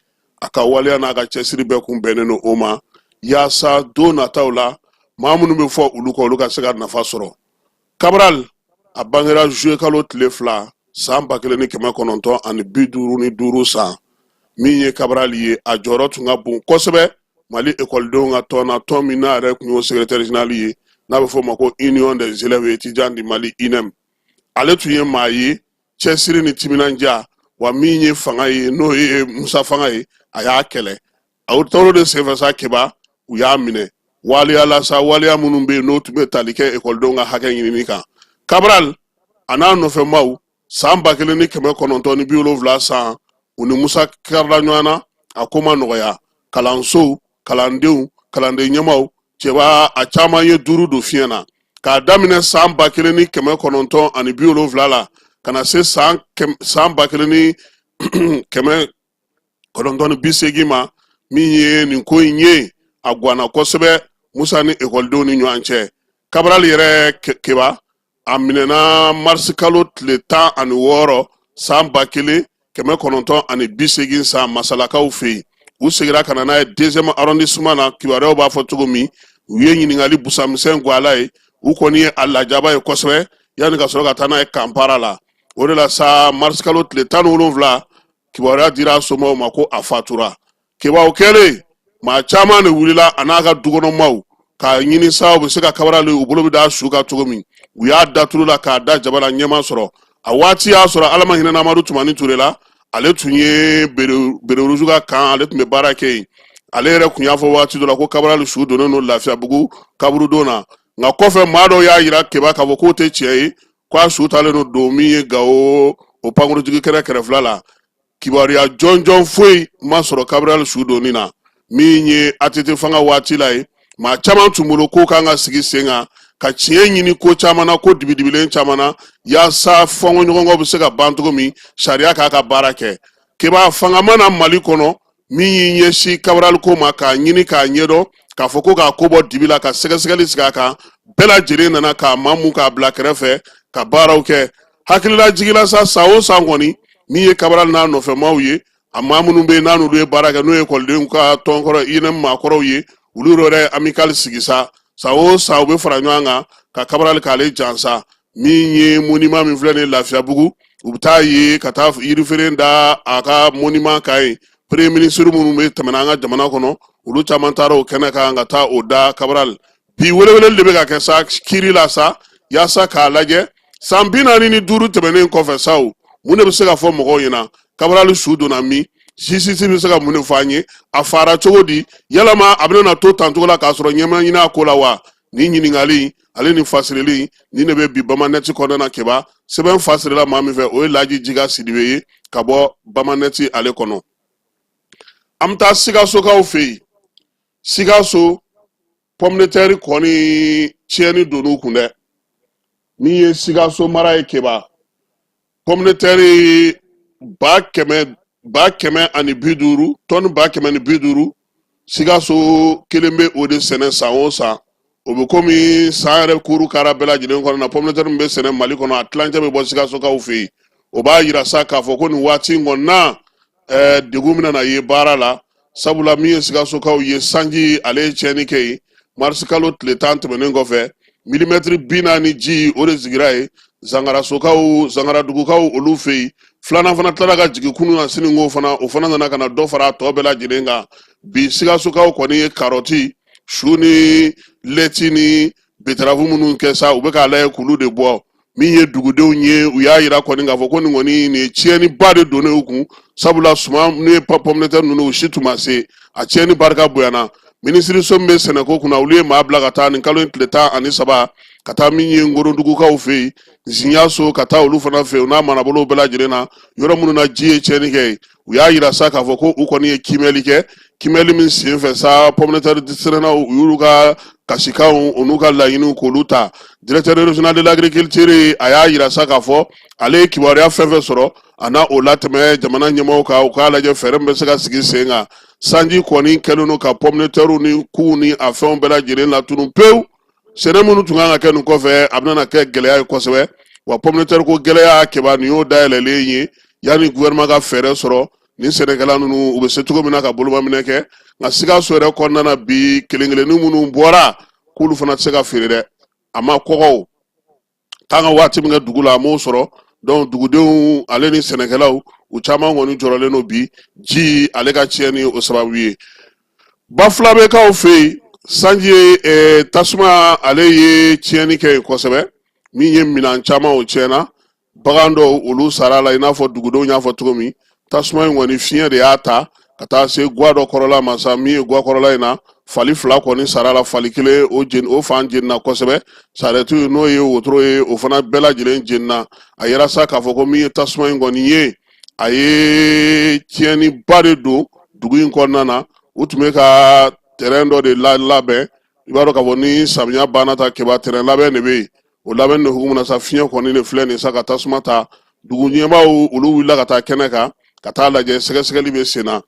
A ka waleya n'a ka cɛsiri bɛɛ kun bɛnnen don o ma, yaasa don nataw la, maa minnu bɛ fɔ olu kɔ, olu ka se ka nafa sɔrɔ. Cabral, a bangera juillet kalo tile 2, san 1955 san. Min ye Cabral ye, a jɔyɔrɔ tun ka bon kosɛbɛ Mali ekɔlidenw ka tɔn na, tɔn min n'a yɛrɛ tun y'o secrétaire général ye, n'a bɛ fɔ o ma ko Union des élèves étudiants du Mali, UNEM. Ale tun ye maa ye cɛsiri ni timinandiya, wa min ye fanga ye, n'o ye Musa fanga ye, a y'a kɛlɛ. A taar'o de senfɛ sa Keba, u y'a minɛ waleya la sa, waleya minnu bɛ yen n'o tun bɛ tali kɛ ekɔlidenw ka hakɛ ɲinini kan. Cabral a n'a nɔfɛmaw, san 1970 san, u ni Musa karila ɲɔgɔn na. A ko ma nɔgɔya. Kalansow, kalandenw, kalanden ɲɛmaw, cɛba, a caman ye duuru don fiɲɛ na. K'a daminɛ san 1970 la ka na se san 1980 ma, min ye nin ko in ye, a gwanna kosɛbɛ Musa ni ekɔlidenw ni ɲɔgɔn cɛ. Cabral yɛrɛ Keba, a minɛna marisikalo tile 16 san 1980 san Masalakaw fɛ yen. U seginna ka na n'a ye deuxième arrondissement na. Kibaruyaw b'a fɔ cogo min, u ye ɲininkali busamisɛn gɔ a la ye. U kɔni ye a lajaba ye kosɛbɛ yanni ka sɔrɔ ka taa n'a ye Kanpara la. O de la sa, marisikalo tile 17, kibaruya dira a somaw ma ko a fatura. Keba, o kɛlen, maa caman de wulila, a n'a ka dukɔnɔmaw, k'a ɲini sa u bɛ se ka Cabral, u bolo bɛ da su kan cogo min. U y'a da tulu la k'a da jaba la, ɲɛma sɔrɔ. A waati y'a sɔrɔ, Ala ma hinɛ Amadu Tumani Ture la, ale tun ye béret rouge ka kan, ale tun bɛ baara kɛ yen. Ale yɛrɛ tun y'a fɔ waati dɔ la ko Cabral su donnen don Lafiyabugu kaburudon na. Nka kɔfɛ, maa dɔw y'a yira Keba k'a fɔ k'o tɛ tiɲɛ ye, k'a su taalen don don min ye Gawo, o pankurujigi kɛnɛ kɛrɛfɛla la. Kibaruya jɔnjɔn foyi ma sɔrɔ Cabral su donni na. Min ye ATT fanga waati la ye, maa caman tun bolo ko kan ka sigi sen kan ka tiɲɛ ɲini ko caman na, ko dibidibilen caman na, yaasa fɔnkɔɲɔgɔnkɔ bɛ se ka ban cogo min, sariya k'a ka baara kɛ. Keba, fanga ma na Mali kɔnɔ min y'i ɲɛsin Cabral ko ma k'a ɲini k'a ɲɛdɔn, k'a fɔ ko k'a ko bɔ dibi la, ka sɛgɛsɛgɛli sigi a kan. Bɛɛ lajɛlen nana k'a mamu k'a bila kɛrɛfɛ ka baaraw kɛ. Hakililajigila sa, san o san kɔni, min ye Cabral n'a nɔfɛmaw ye, a maa minnu bɛ yen n'a n'olu ye baara kɛ, n'o ye ekɔlidenw ka tɔnkɔrɔ UNEM maakɔrɔw ye, olu yɛrɛ amicale sigi sa. San o san, u bɛ fara ɲɔgɔn kan ka Cabral k'ale jansa. Min ye monument min filɛ nin ye Lafiyabugu, u bɛ taa ye ka taa yirifere da a ka monument kan yen. Premier ministre minnu bɛ tɛmɛna an ka jamana kɔnɔ, olu caman taara o kɛnɛ kan ka taa o da Cabral. Bi, weleweleli de bɛ ka kɛ sa kiiri la sa, yaasa k'a lajɛ san 45 tɛmɛnen kɔfɛ sa, o mun de bɛ se ka fɔ mɔgɔw ɲɛna? Cabral su donna min? Justice bɛ se ka mun de fɔ an ye? A fara cogo di? Yalama a bɛna to tan cogo la k'a sɔrɔ ɲɛ ma ɲini a ko la wa? Nin ɲininkali ale ni fasirili nin de bɛ bi Bamanɛti kɔnɔna na. Keba, sɛbɛn fasirila maa min fɛ, o ye Laji Jiga Sidibe ye ka bɔ Bamanɛti ale kɔnɔ. An bɛ taa Sikasokaw fɛ yen. Sikaso, pomme de terre kɔni tiɲɛni donn'u kun dɛ. Min ye Sikaso mara ye, Keba, pomme de terre ba kɛmɛ, 150,000, tɔni 150,000, Sikaso kelen bɛ o de sɛnɛ san o san. O bɛ komi san yɛrɛ kuru kara bɛɛ lajɛlen kɔnɔ na, pomme de terre min bɛ sɛnɛ Mali kɔnɔ, a tilancɛ bɛ bɔ Sikasokaw fɛ yen. O b'a yira sa k'a fɔ ko nin waati in kɔni na, degun bɛna na ye baara la, sabula min ye Sikasokaw ye, sanji ale ye tiɲɛni kɛ yen. Marisikalo tile 10 tɛmɛnen kɔfɛ, milimɛtiri 40 ji o de sigira yen Zangarasokaw, Zangaradugukaw olu fɛ yen. Filanan fana tilala ka jigin kunun na sini ko fana, o fana nana ka na dɔ fara a tɔ bɛɛ lajɛlen kan. Bi, Sikasokaw kɔni ye karɔti su ni lɛti ni betarafu minnu kɛ sa, u bɛ k'a lajɛ k'olu de bɔ. Min ye dugudenw ye, u y'a yira kɔni k'a fɔ ko nin kɔni, nin ye tiɲɛniba de donnen u kun, sabula suman n'u ye pomme de terre ninnu, u si tun ma se, a tiɲɛni barika bonyana. Minisiriso min bɛ sɛnɛko kunna, olu ye maa bila ka taa nin kalo in tile 13 ka taa min ye Ngorodugukaw fɛ yen, Ziɲaso, ka taa olu fana fɛ yen, u n'a marabolow bɛɛ lajɛlen na, yɔrɔ minnu na ji ye tiɲɛni kɛ yen. U y'a yira sa k'a fɔ ko u kɔni ye kiimɛli kɛ. Kiimɛli min senfɛ sa, pomme de terre sɛnɛnaw, u y'olu ka kasikanw, u n'u ka laɲiniw k'olu ta. Directeur régional de l'agriculture, a y'a yira sa k'a fɔ ale ye kibaruya fɛn fɛn sɔrɔ, a na o latɛmɛ jamana ɲɛmaaw kan, u k'a lajɛ fɛɛrɛ min bɛ se ka sigi sen kan. Sanji kɔni kɛlen don ka pomme de terre ni kuw ni a fɛnw bɛɛ lajɛlen latunu pewu. Sɛnɛ minnu tun kan ka kɛ nin kɔfɛ, a bɛna kɛ gɛlɛya ye kosɛbɛ. Wa pomme de terre ko gɛlɛya, Keba, nin y'o dayɛlɛlen ye yanni gouvernement ka fɛɛrɛ sɔrɔ nin sɛnɛkɛla ninnu u bɛ se cogo min na ka bolomaminɛ kɛ. Nka Sikaso yɛrɛ kɔnɔna na bi, kelen kelennin minnu bɔra, k'olu fana tɛ se ka feere dɛ, a ma kɔgɔ k'an ka waati min kɛ dugu la, a m'o sɔrɔ. Donc dugudenw ale ni sɛnɛkɛlaw, u caman kɔni jɔrɔlen don bi, ji ale ka tiɲɛni o sababu ye. Bafulabekaw fɛ yen, sanji ye tasuma ale ye tiɲɛni kɛ yen kosɛbɛ. Min ye minɛn caman, o tiɲɛna. Bagan dɔw, olu sara la. I n'a fɔ dugudenw y'a fɔ cogo min, tasuma in kɔni, fiɲɛ de y'a ta ka taa se gwa dɔ kɔrɔla ma sa. Min ye gwa kɔrɔla in na, fali fila kɔni sara la. Fali kelen, o jeni, o fan jenina kosɛbɛ. Sarɛti, n'o ye wotoro ye, o fana bɛɛ lajɛlen jenina. A yera sa k'a fɔ ko min ye tasuma in kɔni ye, a ye tiɲɛniba de don dugu in kɔnɔna na. U tun bɛ ka terrain dɔ de labɛn. I b'a dɔn k'a fɔ ni samiya banna ta, Keba, terrain labɛn de bɛ yen. O labɛn de hukumu na sa, fiɲɛ kɔni de filɛ nin sa ka tasuma ta. Dugu ɲɛmaaw, olu wulila ka taa kɛnɛ kan ka taa lajɛ. Sɛgɛsɛgɛli bɛ sen na.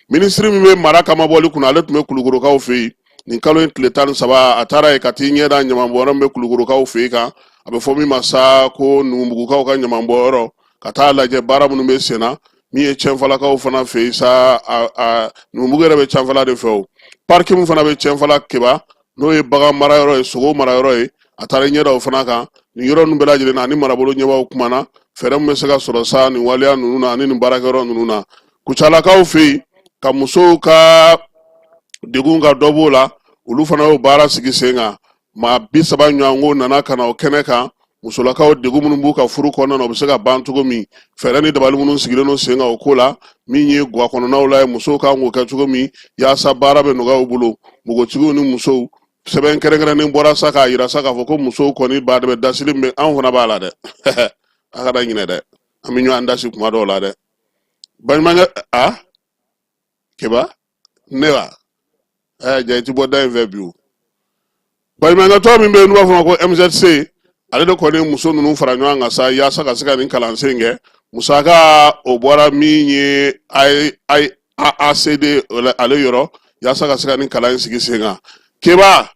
Minisiri min bɛ mara kamabɔli kunna, ale tun bɛ Kulukorokaw fɛ yen nin kalo in tile 13. A taara yen ka t'i ɲɛ da ɲamanbɔyɔrɔ min bɛ Kulukorokaw fɛ yen kan, a bɛ fɔ min ma sa ko Numubugukaw ka ɲamanbɔyɔrɔ, ka taa lajɛ baara minnu bɛ sen na. Min ye Cɛnfalakaw fana fɛ yen sa, a Numubugu yɛrɛ bɛ Cɛnfala de fɛ. O pariki min fana bɛ Cɛnfala, Keba, n'o ye bagan marayɔrɔ ye, sogo marayɔrɔ ye, a taara ɲɛ da o fana kan. Nin yɔrɔ ninnu bɛɛ lajɛlen na, ani marabolo ɲɛmaaw kumana fɛɛrɛ min bɛ se ka sɔrɔ sa nin waleya ninnu na ani nin baarakɛyɔrɔ ninnu na. Kucalakaw fɛ yen, ka musow ka degun ka dɔ b'o la, olu fana y'o baara sigi sen kan. Maa 30 ɲɔgɔnko nana ka na o kɛnɛ kan. Musolakaw, degun minnu b'u ka furu kɔnɔna na, o bɛ se ka ban cogo min, fɛɛrɛ ni dabali minnu sigilen don sen kan o ko la. Min ye gwa kɔnɔnaw la ye, musow kan k'o kɛ cogo min yaasa baara bɛ nɔgɔya u bolo. Npogotigiw ni musow, sɛbɛn kɛrɛnkɛrɛnnen bɔra sa k'a yira sa k'a fɔ ko musow kɔni ba de bɛ dasili min bɛ, anw fana b'a la dɛ. A kana ɲinɛ dɛ, an bɛ ɲɔgɔn dasi kuma dɔw la dɛ, baɲumankɛ. A Keba, ne wa ɛɛ ja, i ti bɔ da in fɛ bi. O baɲumankɛtɔn min bɛ yen n'u b'a fɔ a ma ko MZC, ale de kɔni ye muso ninnu fara ɲɔgɔn kan sa yaasa ka se ka nin kalansen kɛ. Musaka o bɔra min ye AACD ale yɔrɔ yaasa ka se ka nin kalan in sigi sen kan. Keba,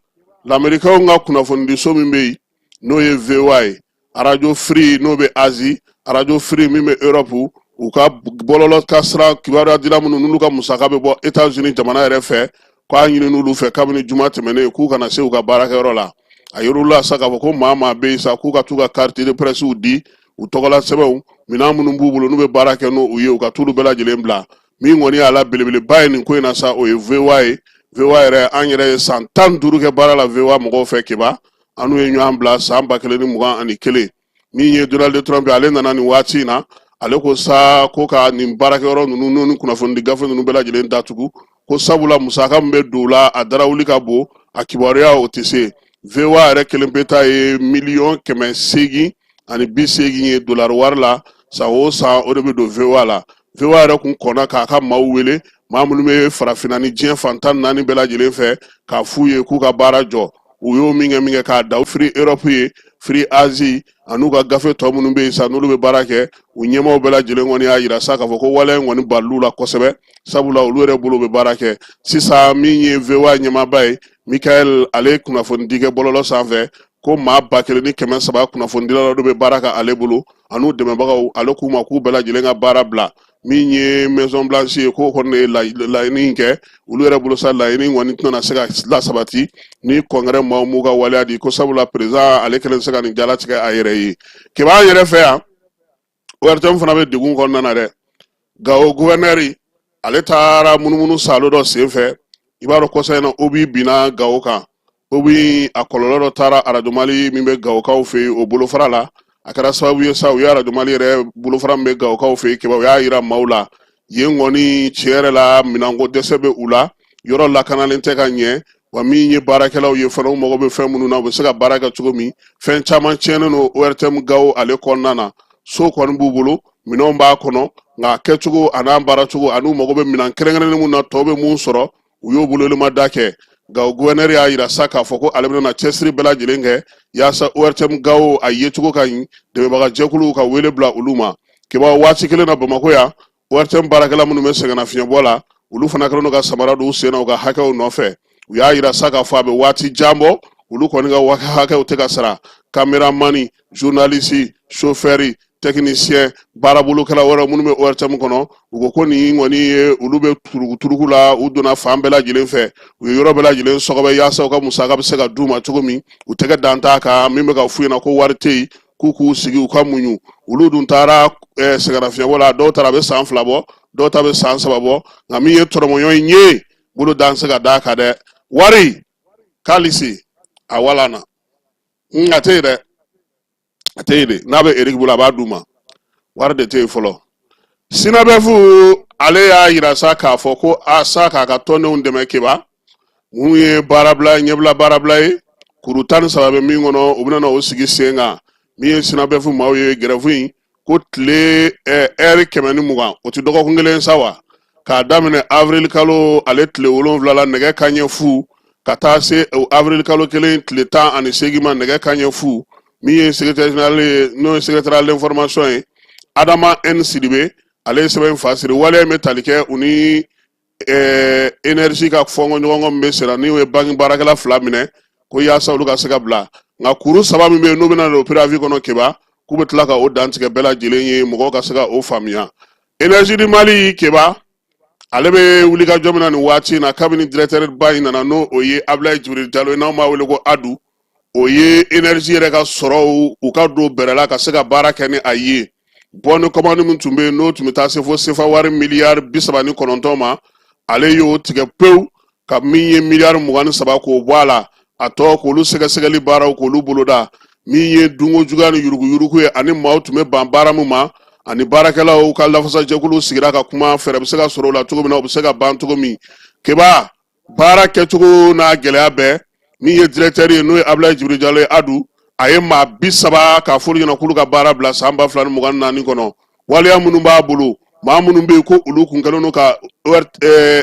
Lamerikɛnw ka kunnafonidiso min bɛ yen, n'o ye VOA ye, Arajo Free n'o bɛ Asie, Arajo Free min bɛ Europe, u ka bɔlɔlɔ ka sira kibaruya dila minnu n'olu ka musaka bɛ bɔ Etats-Unis jamana yɛrɛ fɛ, k'a ɲini n'olu fɛ kabini juma tɛmɛnen k'u kana se u ka baarakɛyɔrɔ la. A yir'u la sa k'a fɔ ko maa maa bɛ yen sa, k'u ka t'u ka carte de presse di, u tɔgɔla sɛbɛnw, minɛn minnu b'u bolo n'u bɛ baara kɛ n'u ye, u ka t'olu bɛɛ lajɛlen bila. Min kɔni y'a la belebeleba ye nin ko in na sa, o ye VOA ye. VOA yɛrɛ, an yɛrɛ ye san 15 kɛ baara la VOA mɔgɔw fɛ. Keba, an n'u ye ɲɔgɔn bila san 2021. Min ye Donald Trump ye, ale nana nin waati in na, ale ko sa ko ka nin baarakɛyɔrɔ ninnu n'u ni kunnafonidi gafe ninnu bɛɛ lajɛlen datugu, ko sabula musaka min bɛ don u la, a darawuli ka bon, a kibaruya o tɛ se. VOA yɛrɛ kelen pe ta ye 880 miliyɔn ye dolari wari la san o san, o de bɛ don VOA la. VOA yɛrɛ kun kɔnna k'a ka maaw wele, maa minnu bɛ farafinna ni diɲɛ fan 14 bɛɛ lajɛlen fɛ, k'a f'u ye k'u ka baara jɔ. U y'o min kɛ k'a da Free Europe ye, Free Asie, an'u ka gafe tɔ minnu bɛ yen sa n'olu bɛ baara kɛ, u ɲɛmaaw bɛɛ lajɛlen kɔni y'a yira sa k'a fɔ ko waleya in kɔni balil'u la kosɛbɛ, sabula olu yɛrɛ bolo bɛ baara kɛ. Sisan, min ye VOA ɲɛmaaba ye, Michael, ale ye kunnafonidi kɛ bɔlɔlɔ sanfɛ ko maa 1300 kunnafonidila dɔ bɛ baara kɛ ale bolo an'u dɛmɛbagaw. Ale k'u ma k'u bɛɛ lajɛlen ka baara bila. Min ye Maison Blanche ye, k'o kɔni ye laɲini in kɛ olu yɛrɛ bolo sa, laɲini kɔni tɛna se ka lasabati ni congrès maaw m'u ka waleya di, ko sabula président ale kelen se ka nin jalatigɛ a yɛrɛ ye. Keba, an yɛrɛ fɛ yan, ORTM fana bɛ degun kɔnɔna na dɛ. Gawo gouverneur, ale taara munumunu saalo dɔ sen fɛ. I b'a dɔn, kɔsa in na, obus binna Gawo kan. Obus, a kɔlɔlɔ dɔ taara Arajo Mali min bɛ Gawokaw fɛ yen, o bolofara la. A kɛra sababu ye sa, u ye Arajo Mali yɛrɛ bolofara min bɛ Gawokaw fɛ yen, Keba, u y'a yira maaw la yen kɔni, tiɲɛ yɛrɛ la, minɛnko dɛsɛ bɛ u la, yɔrɔ lakanalen tɛ ka ɲɛ wa. Min ye baarakɛlaw ye fana, u mago bɛ fɛn minnu na, u bɛ se ka baara kɛ cogo min, fɛn caman tiɲɛnen don ORTM Gawo ale kɔnɔna na. So kɔni b'u bolo, minɛnw b'a kɔnɔ, nka a kɛcogo a n'a baaracogo an'u mago bɛ minɛn kɛrɛnkɛrɛnnen mun na, tɔw bɛ mun sɔrɔ, u y'o bololima da kɛ. Gawo gouverneur y'a yira sa k'a fɔ ko ale bɛna cɛsiri bɛɛ lajɛlen kɛ yaasa ORTM Gawo a yecogo ka ɲi, dɛmɛbaga jɛkuluw ka wele bila olu ma. Keba, waati kelen na, Bamakɔ yan, ORTM baarakɛla minnu bɛ sɛgɛnnafiɲɛbɔ la, olu fana kɛlen don ka samara don u sen na u ka hakɛw nɔfɛ. U y'a yira sa k'a fɔ a bɛ waati jan bɔ, olu kɔni ka hakɛw tɛ ka sara. Caméraman, journaliste, chauffeur, technicien, baarabolokɛla wɛrɛ minnu bɛ ORTM kɔnɔ, u ko ko nin kɔni ye olu bɛ turukuturuku la. U donna fan bɛɛ lajɛlen fɛ, u ye yɔrɔ bɛɛ lajɛlen sɔgɔbɛ yaasa u ka musaka bɛ se ka d'u ma cogo min. U tɛgɛ dan t'a kan. Min bɛ ka f'u ɲɛna ko wari tɛ yen, k'u k'u sigi, u ka muɲu. Olu dun taara sɛgɛnnafiɲɛbɔ la, dɔw taara a bɛ san 2 bɔ, dɔw ta bɛ san 3 bɔ. Nka min ye tɔrɔmɔɲɔ in ye, bolo dan se ka d'a kan dɛ. Wari kalisi a wala na, a tɛ yen dɛ, a tɛ yen de. N'a bɛ Eric bolo, a b'a d'u ma. Wari de tɛ yen fɔlɔ. SYNABEF ale y'a yira sa k'a fɔ ko a sa k'a ka tɔndenw dɛmɛ keba minnu ye baarabila ɲɛbila baarabila ye kuru 13 bɛ min kɔnɔ u bɛna na o sigi sen kan. Min ye SYNABEF maaw ye grève in ko tile ɛri 120, o tɛ dɔgɔkun kelen sa wa, k'a daminɛ avril kalo ale tile 7 la nɛgɛ kanɲɛ 0 ka taa se avril kalo kelen tile 18 ma nɛgɛ kanɲɛ 0. Min ye secrétaire général ye, n'o ye secrétaire à l'information ye, Adama N Sidibe, ale ye sɛbɛn fa siri. Waleya in bɛ tali kɛ u ni énergie ka fɔnkɔɲɔgɔnkɔ min bɛ senna, n'u ye banki baarakɛla fila minɛ ko yaasa olu ka se ka bila. Nka kuru saba min bɛ yen n'u bɛna don préavis kɔnɔ keba, k'u bɛ tila ka o dantigɛ bɛɛ lajɛlen ye, mɔgɔw ka se ka o faamuya. Énergie du Mali keba, ale bɛ wulikajɔ min na nin waati in na kabini directeur ba in nana, n'o o ye Abulayi Jibril Jalo ye, n'anw b'a wele ko Adu, o ye énergie yɛrɛ ka sɔrɔw u ka don bɛrɛ la ka se ka baara kɛ ni a ye. Bon de commande min tun bɛ yen, n'o tun bɛ taa se fo sefa wari miliyari 39 ma, ale y'o tigɛ pewu ka min ye miliyari 23 k'o bɔ a la, a tɔ k'olu sɛgɛsɛgɛli baaraw k'olu boloda. Min ye dunko juguya ni yuruguyurugu ye ani maaw tun bɛ ban baara min ma, ani baarakɛlaw ka lafasajɛkulu sigira ka kuma, fɛɛrɛ bɛ se ka sɔrɔ o la cogo min na, o bɛ se ka ban cogo min. Keba, baara kɛcogo n'a gɛlɛya bɛɛ, min ye directeur ye, n'o ye Abulayi Jibril Jalo ye, Adu, a ye maa 30 k'a fɔlu ɲɛna k'olu ka baara bila san 2024 kɔnɔ. Waleya minnu b'a bolo, maa minnu bɛ yen ko olu kun kɛlen don ka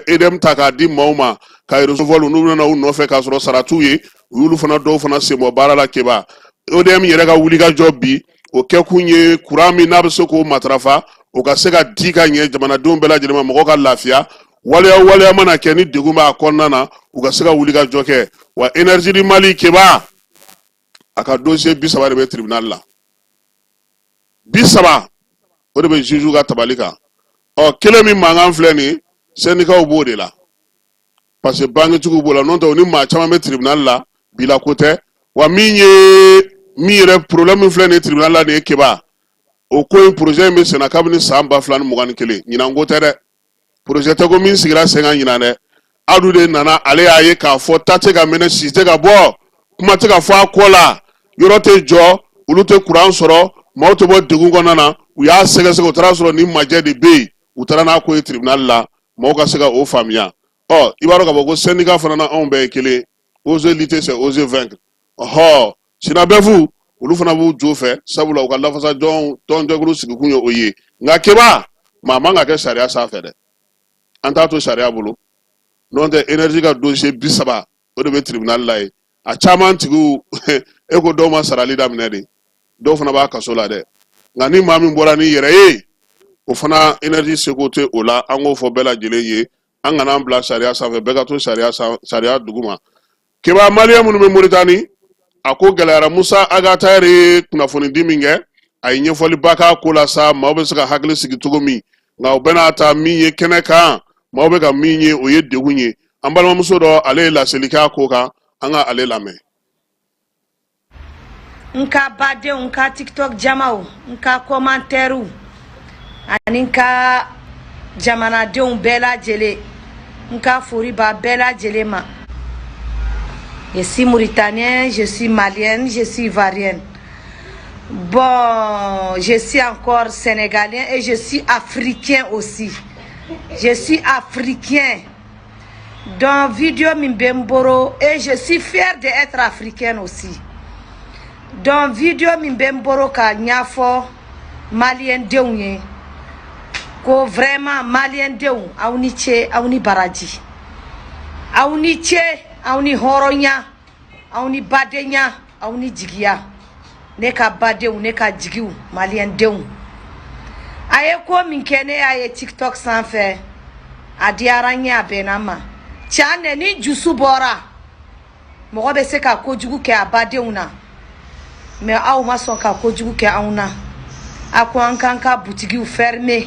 EDM ta k'a di maaw ma ka réseau vol, n'u nana u nɔfɛ k'a sɔrɔ sara t'u ye, u y'olu fana dɔw fana senbɔ baara la. Keba, ODM yɛrɛ ka wulikajɔ bi, o kɛkun ye kuran min n'a bɛ se k'o matarafa, o ka se ka di ka ɲɛ jamanadenw bɛɛ lajɛlen ma, mɔgɔw ka lafiya. Waleya waleya mana kɛ ni degun b'a kɔnɔna na, u ka se ka wulikajɔ kɛ. Wa Énergie du Mali keba, a ka dossier 30 de bɛ tribunal la, 30 o de bɛ juge ka tabali kan. Ɔ kelen min mankan filɛ nin ye, syndicats b'o de la parce que banketigiw b'o la, n'o tɛ u ni maa caman bɛ tribunal la bila ko tɛ. Wa min ye min yɛrɛ problème min filɛ nin ye tribunal la nin ye keba, o ko in projet in bɛ senna kabini san 2021, ɲinan ko tɛ dɛ. Projet tɛ ko min sigira sen kan ɲinan dɛ. Adu de nana, ale y'a ye k'a fɔ ta tɛ ka mɛnɛ, si tɛ ka bɔ, kuma tɛ ka fɔ a kɔ la, yɔrɔ tɛ jɔ, olu tɛ kuran sɔrɔ, maaw tɛ bɔ degun kɔnɔna na. U y'a sɛgɛsɛgɛ, u taara sɔrɔ ni majɛ de bɛ yen, u taara n'a ko ye tribunal la, maaw ka se ka o faamuya. Ɔ i b'a dɔn k'a fɔ ko syndicat fana na anw bɛɛ ye kelen, oser lutter c'est oser vaincre. Ɔhɔ, SYNABEF olu fana b'u jo fɛ, sabula u ka lafasajɔn tɔnjɛkulu sigikun ye o ye. Nka keba, maa man ka kɛ sariya sanfɛ dɛ, an t'a to sariya bolo. N'o tɛ énergie ka dossier 30 o de bɛ tribunal la yen, a caman tigiw e ko dɔw ma sarali daminɛ de, dɔw fana b'a kaso la dɛ. Nka ni maa min bɔra n'i yɛrɛ ye, o fana énergie seko tɛ o la. An k'o fɔ bɛɛ lajɛlen ye, an kana an bila sariya sanfɛ, bɛɛ ka to sariya sariya duguma. Keba, maliyɛn minnu bɛ Moritani, a ko gɛlɛyara. Musa Ag Attaher ye kunnafoni di min kɛ, a ye ɲɛfɔliba k'a ko la sa, maaw bɛ se ka hakili sigi cogo min. Nka o bɛɛ n'a ta, min ye kɛnɛ kan, maaw bɛ ka min ye, o ye degun ye. An balimamuso dɔ, ale ye laseli k'a ko kan, an ka ale lamɛn. N ka badenw, n ka TikTok jamaw, n ka commentairew ani n ka jamanadenw bɛɛ lajɛlen, n ka fori b'a bɛɛ lajɛlen ma. Je suis mauritanien, je suis malienne, je suis ivoirienne. Bon, je suis encore sénégalien et je suis africain aussi. Je suis africain. Donc, vidéo min bɛ n bolo, et je suis fière d'être africaine aussi. Donc, vidéo min bɛ n bolo ka ɲɛfɔ maliyɛn denw ye ko vraiment maliyɛn denw, aw ni ce, aw ni baraji, aw ni ce, aw ni hɔrɔnya, aw ni badenya, aw ni jigiya. Ne ka badenw, ne ka jigiw, maliyɛn denw, a ye ko min kɛ, ne y'a ye TikTok sanfɛ, a diyara n ye, a bɛnna n ma. Tiɲɛ, ni jusu bɔra, mɔgɔ bɛ se ka kojugu kɛ a badenw na, mais aw ma sɔn ka kojugu kɛ anw na. A ko an k'an ka butigiw fermer.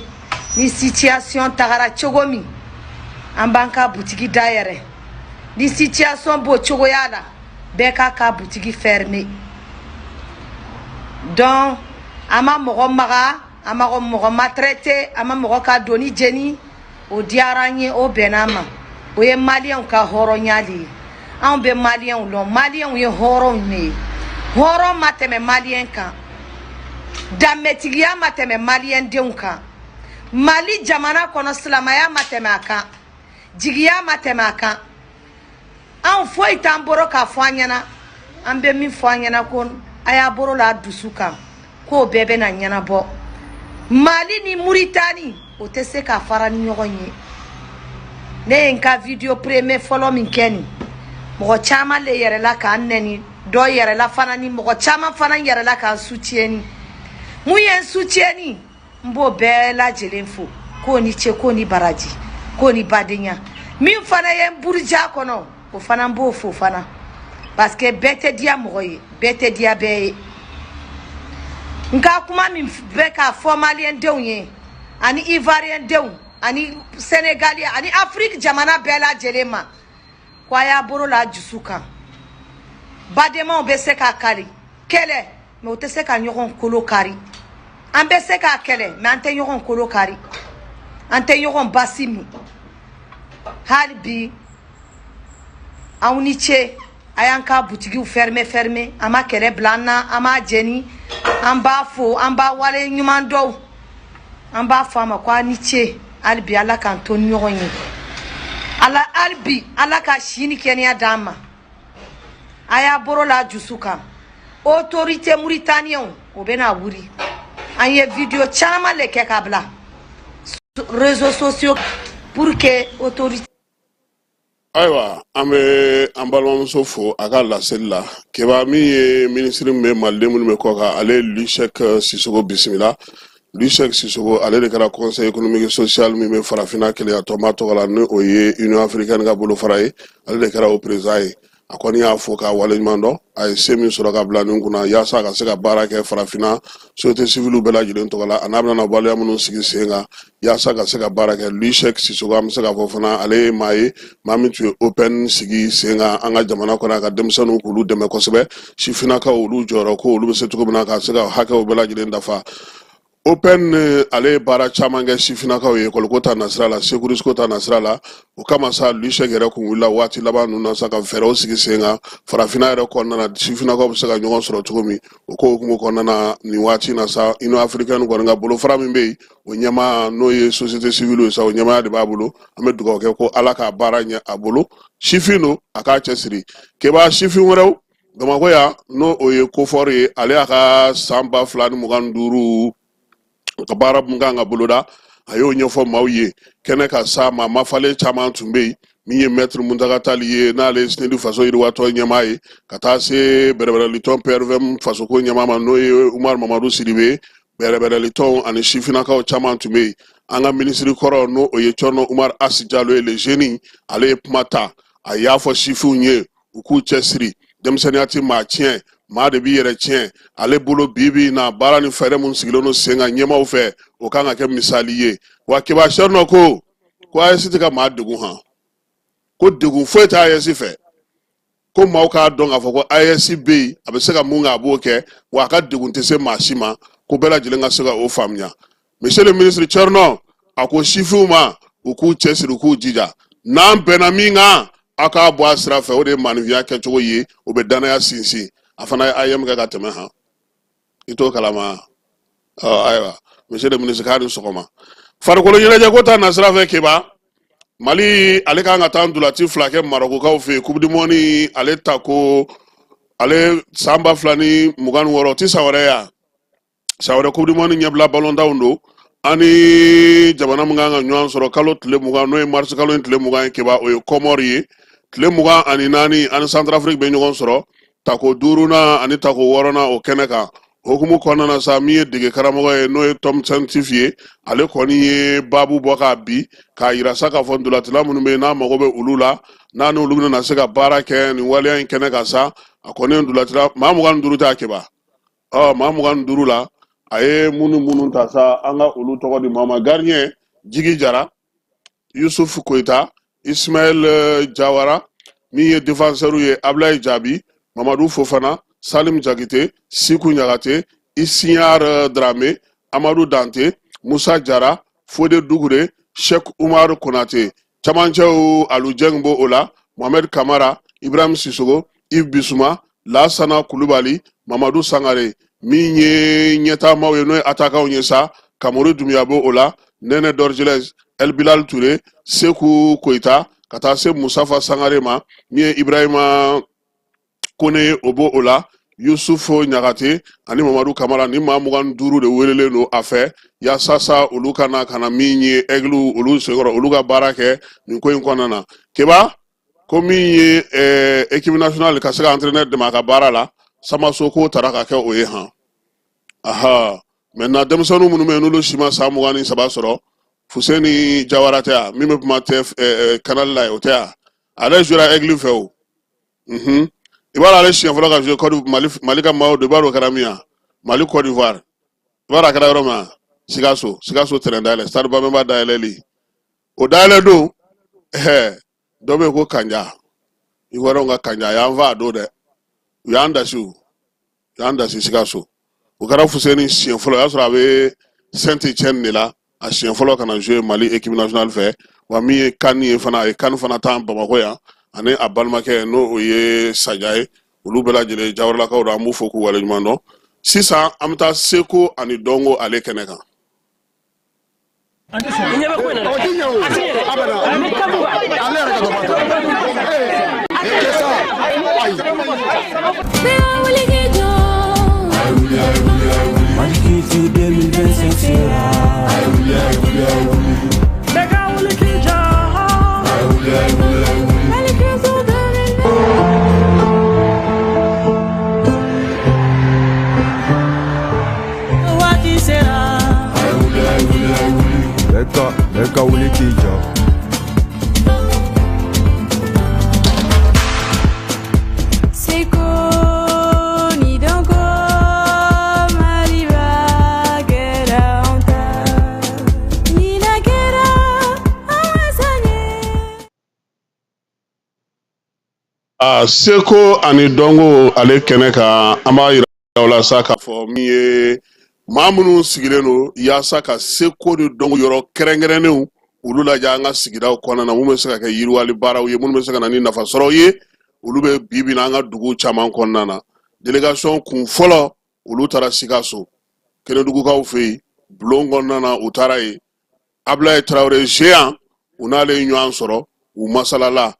Ni situation tagara cogo min, an b'an ka butigi dayɛlɛ. Ni situation b'o cogoya la, bɛɛ k'a ka butigi fermer. Donc an ma mɔgɔ maga, an ma mɔgɔ maltraité, an ma mɔgɔ ka doni jeni. O diyara an ye, o bɛnna an ma. O ye maliyɛnw ka hɔrɔnya de ye. Anw bɛ maliyɛnw lɔn, maliyɛnw ye hɔrɔnw de ye, hɔrɔn ma tɛmɛ maliyɛn kan. Danbetigiya ma tɛmɛ maliyɛn denw kan. Mali jamana kɔnɔ, silamɛya ma tɛmɛ a kan, jigiya ma tɛmɛ a kan. Anw foyi t'an bolo k'a fɔ an ɲɛna. An bɛ min fɔ an ɲɛna, ko a y'a bolo la dusu kan, k'o bɛɛ bɛna ɲɛnabɔ. Mali ni Muritani, o tɛ se ka fara ni ɲɔgɔn ye. Ne ye n ka vidéo premier fɔlɔ min kɛ nin, mɔgɔ caman le yɛrɛla k'an nɛni, dɔ yɛrɛla fana ni mɔgɔ caman fana yɛrɛla k'an soutien. Mun ye n soutien, n b'o bɛɛ lajɛlen fo, k'o ni ce, k'o ni baraji, k'o ni badenya. Min fana ye n buruja kɔnɔ, o fana n b'o fo fana, parce que bɛɛ tɛ diya mɔgɔ ye, bɛɛ tɛ diya bɛɛ ye. N ka kuma min bɛ k'a fɔ maliyɛn denw ye ani ivoirien denw ani sénégalais ani Afrique jamana bɛɛ lajɛlen ma, ko a y'a bolo la dusu kan. Badenmaw bɛ se ka kari kɛlɛ, mais o tɛ se ka ɲɔgɔn kolo kari. An bɛ se k'a kɛlɛ, mais an tɛ ɲɔgɔn kolo kari, an tɛ ɲɔgɔn basi min. Hali bi, aw ni ce. A y'an ka butigiw fermer fermer, an ma kɛlɛ bila an na, an m'a jɛni. An b'a fo, an b'a wale ɲuman dɔw, an b'a fɔ a ma ko a ni ce. Hali bi, Ala k'an to ni ɲɔgɔn ye. Ala, hali bi, Ala ka si ni kɛnɛya d'an ma. A y'a bolo la dusu kan. Autorité mauritanienw, o bɛna wuri. An ye vidéo caman le kɛ ka bila réseaux sociaux pour que autorité Ayiwa, an bɛ an balimamuso fo a ka laseli la. Keba, min ye minisiri min bɛ maliden minnu bɛ kɔ kan, ale ye Louis Cheick Sissoko bisimila. Louis Cheick Sissoko, ale de kɛra Conseil économique et social min bɛ Farafinna Kelenya Tɔnba tɔgɔ la, ni o ye Union africaine ka bolofara ye, ale de kɛra o président ye. A kɔni y'a fo k'a waleɲuman dɔn, a ye se min sɔrɔ ka bila nin kunna yaasa a ka se ka baara kɛ Farafinna société civile bɛɛ lajɛlen tɔgɔ la, a n'a bɛna waleya minnu sigi sen kan yaasa ka se ka baara kɛ. Louis Cheick Sissoko, an bɛ se k'a fɔ fana, ale ye maa ye, maa min tun ye Open sigi sen kan an ka jamana kɔnɔ, a ka denmisɛnninw k'olu dɛmɛ kosɛbɛ, sifinnakaw olu jɔyɔrɔ ko olu bɛ se cogo min na ka se ka hakɛw bɛɛ lajɛlen dafa. Open, ale ye baara caman kɛ sifinnakaw ye, ekɔliko ta nasira la, sécurité ta nasira la. O kama sa, Louis Cheick yɛrɛ kun wulila waati laban ninnu na sa ka fɛɛrɛw sigi sen kan Farafinna yɛrɛ kɔnɔna na, sifinnakaw bɛ se ka ɲɔgɔn sɔrɔ cogo min. O ko hukumu kɔnɔna na, nin waati na sa, Union africaine kɔni ka bolofara min bɛ yen, o ɲɛmaa n'o ye société civile ye sa, o ɲɛmaaya de b'a bolo. An bɛ dugawu kɛ ko Ala k'a baara ɲɛ a bolo. Sifin don, a k'a cɛsiri. Keba, sifin wɛrɛw Bamakɔ yan, n'o o ye COFOR ye, ale y'a ka san 2025 ka baara mun kan ka boloda, a y'o ɲɛfɔ maaw ye kɛnɛ ka sa. Maa mafalen caman tun bɛ yen, min ye Maître Mountaga Tall ye, n'ale ye SNUIPP Faso Yiriwatɔ ɲɛmaa ye, ka taa se bɛrɛbɛrɛlitɔn PRVM fasoko ɲɛmaa ma, n'o ye Umaru Mamadu Sidibe. Bɛrɛbɛrɛlitɔn ani sifinnakaw caman tun bɛ yen. An ka minisiri kɔrɔ, n'o o ye Thierno Oumar Hass Diallo ye, le jeune, ale ye kuma ta. A y'a fɔ sifinw ye u k'u cɛsiri. Denmisɛnninya ti maa tiɲɛ, maa de b'i yɛrɛ tiɲɛ. Ale bolo, bi bi in na, baara ni fɛɛrɛ mun sigilen don sen kan ɲɛmaaw fɛ, o kan ka kɛ misali ye. Wa Keba, Thierno ko AES tɛ ka maa degun han, ko degun foyi tɛ AES fɛ, ko maaw k'a dɔn k'a fɔ ko AES bɛ yen, a bɛ se ka mun kɛ, a b'o kɛ, wa a ka degun tɛ se maa si ma, ko bɛɛ lajɛlen ka se ka o faamuya. Monsieur le ministre Thierno, a ko sifinw ma u k'u cɛsiri, u k'u jija. N'an bɛnna min kan, aw k'a bɔ a sira fɛ, o de ye maanifinya kɛcogo ye, o bɛ danaya sinsin. A fana ye AEM kɛ ka tɛmɛ han, i t'o kalama. Ɔ ayiwa, monsieur le ministre, k'a ni sɔgɔma. Farikolo ɲɛnajɛ ko ta nasira fɛ, Keba, Mali ale kan ka taa ntolati fila kɛ Marɔkukaw fɛ yen, Coupe du monde ale ta ko ale san 2026, ti san wɛrɛ yan, san wɛrɛ Coupe du monde ɲɛbila balontanw don. Ani jamana min kan ka ɲɔgɔn sɔrɔ kalo tile 20, n'o ye marisi kalo in tile 20 ye, Keba, o ye Kɔmɔri ye. Tile 24, ani Centrafrique bɛ ɲɔgɔn sɔrɔ tako duurunan ani tako wɔɔrɔnan o kɛnɛ kan. Hukumu kɔnɔna na sa, min ye dege karamɔgɔ ye, n'o ye Tom Saintfiet ye, ale kɔni ye baabu bɔ k'a bi k'a yira sa k'a fɔ ntolatila minnu bɛ yen, n'a mago bɛ olu la, n'a n'olu bɛna se ka baara kɛ nin waleya in kɛnɛ kan sa. A kɔni ye ntolatila maa 25 ta, Keba. Ɔ maa 25 la, a ye minnu ta sa, an ka olu tɔgɔ di maa ma: gardien Jigi Jara, Yusuf Koyita, Ismaël Jawara. Min ye défenseur ye, Ablaye Jaabi, Mamadu Fofana, Salim Jakite, Siku Ɲagate, Isiyar Drame, Amadu Dante, Musa Jara, Fode Dugure, Sheikh Umar Konate. Camancɛw, Alu Jɛng b'o o la, Mohamed Kamara, Ibrahim Sissogo, Yves Bissouma, Lasana Kulubali, Mamadu Sangare. Min ye ɲɛtaamaw ye, n'o ye atakaw ye sa, Kamori Dunbiya b'o o la, Nɛnɛ Dɔrjilɛs, El Bilal Ture, Seku Koyita, ka taa se Musafa Sangare ma. Min ye Ibrahima Kone ye, o b'o o la, Yusufu Ɲagate ani Mamadu Kamara. Ni maa 25 de welelen don a fɛ yaasa sa olu ka na ka na min ye Aigles olu senkɔrɔ, olu ka baara kɛ nin ko in kɔnɔna na. Keba ko min ye équipe nationale ka se ka entraîneur dɛmɛ a ka baara la, Samaso k'o tara ka kɛ o ye han. Aha, maintenant denmisɛnnin minnu bɛ yen, n'olu si ma san 23 sɔrɔ, Fuseni Jawara tɛ yan min bɛ kuma tɛ Canal la ye, o tɛ yan, ale jouera Aigle fɛ o. I b'a dɔn, ale siɲɛ fɔlɔ ka jouer Côte Mali, Mali ka maillot don, i b'a dɔn o kɛra min ye, Mali Côte d'Ivoire, i b'a dɔn a kɛra yɔrɔ min na, Sikaso, Sikaso terrain dayɛlɛ, stade Babemba dayɛlɛli, o dayɛlɛ don, ɛɛ dɔ bɛ yen ko Kanja, Ivoiriyɛnw ka Kanja, a y'an fa a don dɛ, u y'an dasi, u y'an dasi Sikaso. O kɛra Fuseni siɲɛ fɔlɔ, o y'a sɔrɔ a bɛ Saint Etienne de la, a siɲɛ fɔlɔ ka na jouer Mali équipe nationale fɛ. Wa min ye CAN ye fana, a ye CAN fana tan Bamakɔ yan, ani a balimakɛ, n'o o ye Saja ye, olu bɛɛ lajɛlen Jawaralakaw don, an b'u fo k'u waleɲuman dɔn. Sisan an bɛ taa seko ani dɔnko ale kɛnɛ kan. Mali 2025 sera. Waati sera. Bɛɛ ka wuli k'i jɔ. Seko ni dɔnko, Maliba kɛra an ta. Ɲinan kɛra an wasa ye. A seko ani dɔnko ale kɛnɛ kan, an b'a yira aw la sa k'a fɔ min ye maa minnu sigilen don yaasa ka seko ni dɔnko yɔrɔ kɛrɛnkɛrɛnnenw olu lajɛ an ka sigidaw kɔnɔna na, minnu bɛ se ka kɛ yiriwali baaraw ye, minnu bɛ se ka na ni nafasɔrɔw ye, olu bɛ bi bi in na an ka duguw caman kɔnɔna na. Délégation kun fɔlɔ, olu taara Sikaso, Kenedugukaw fɛ yen, bulon kɔnɔna na, u taara yen. Abulaye Tarawele géant, u n'ale ye ɲɔgɔn sɔrɔ, u masalala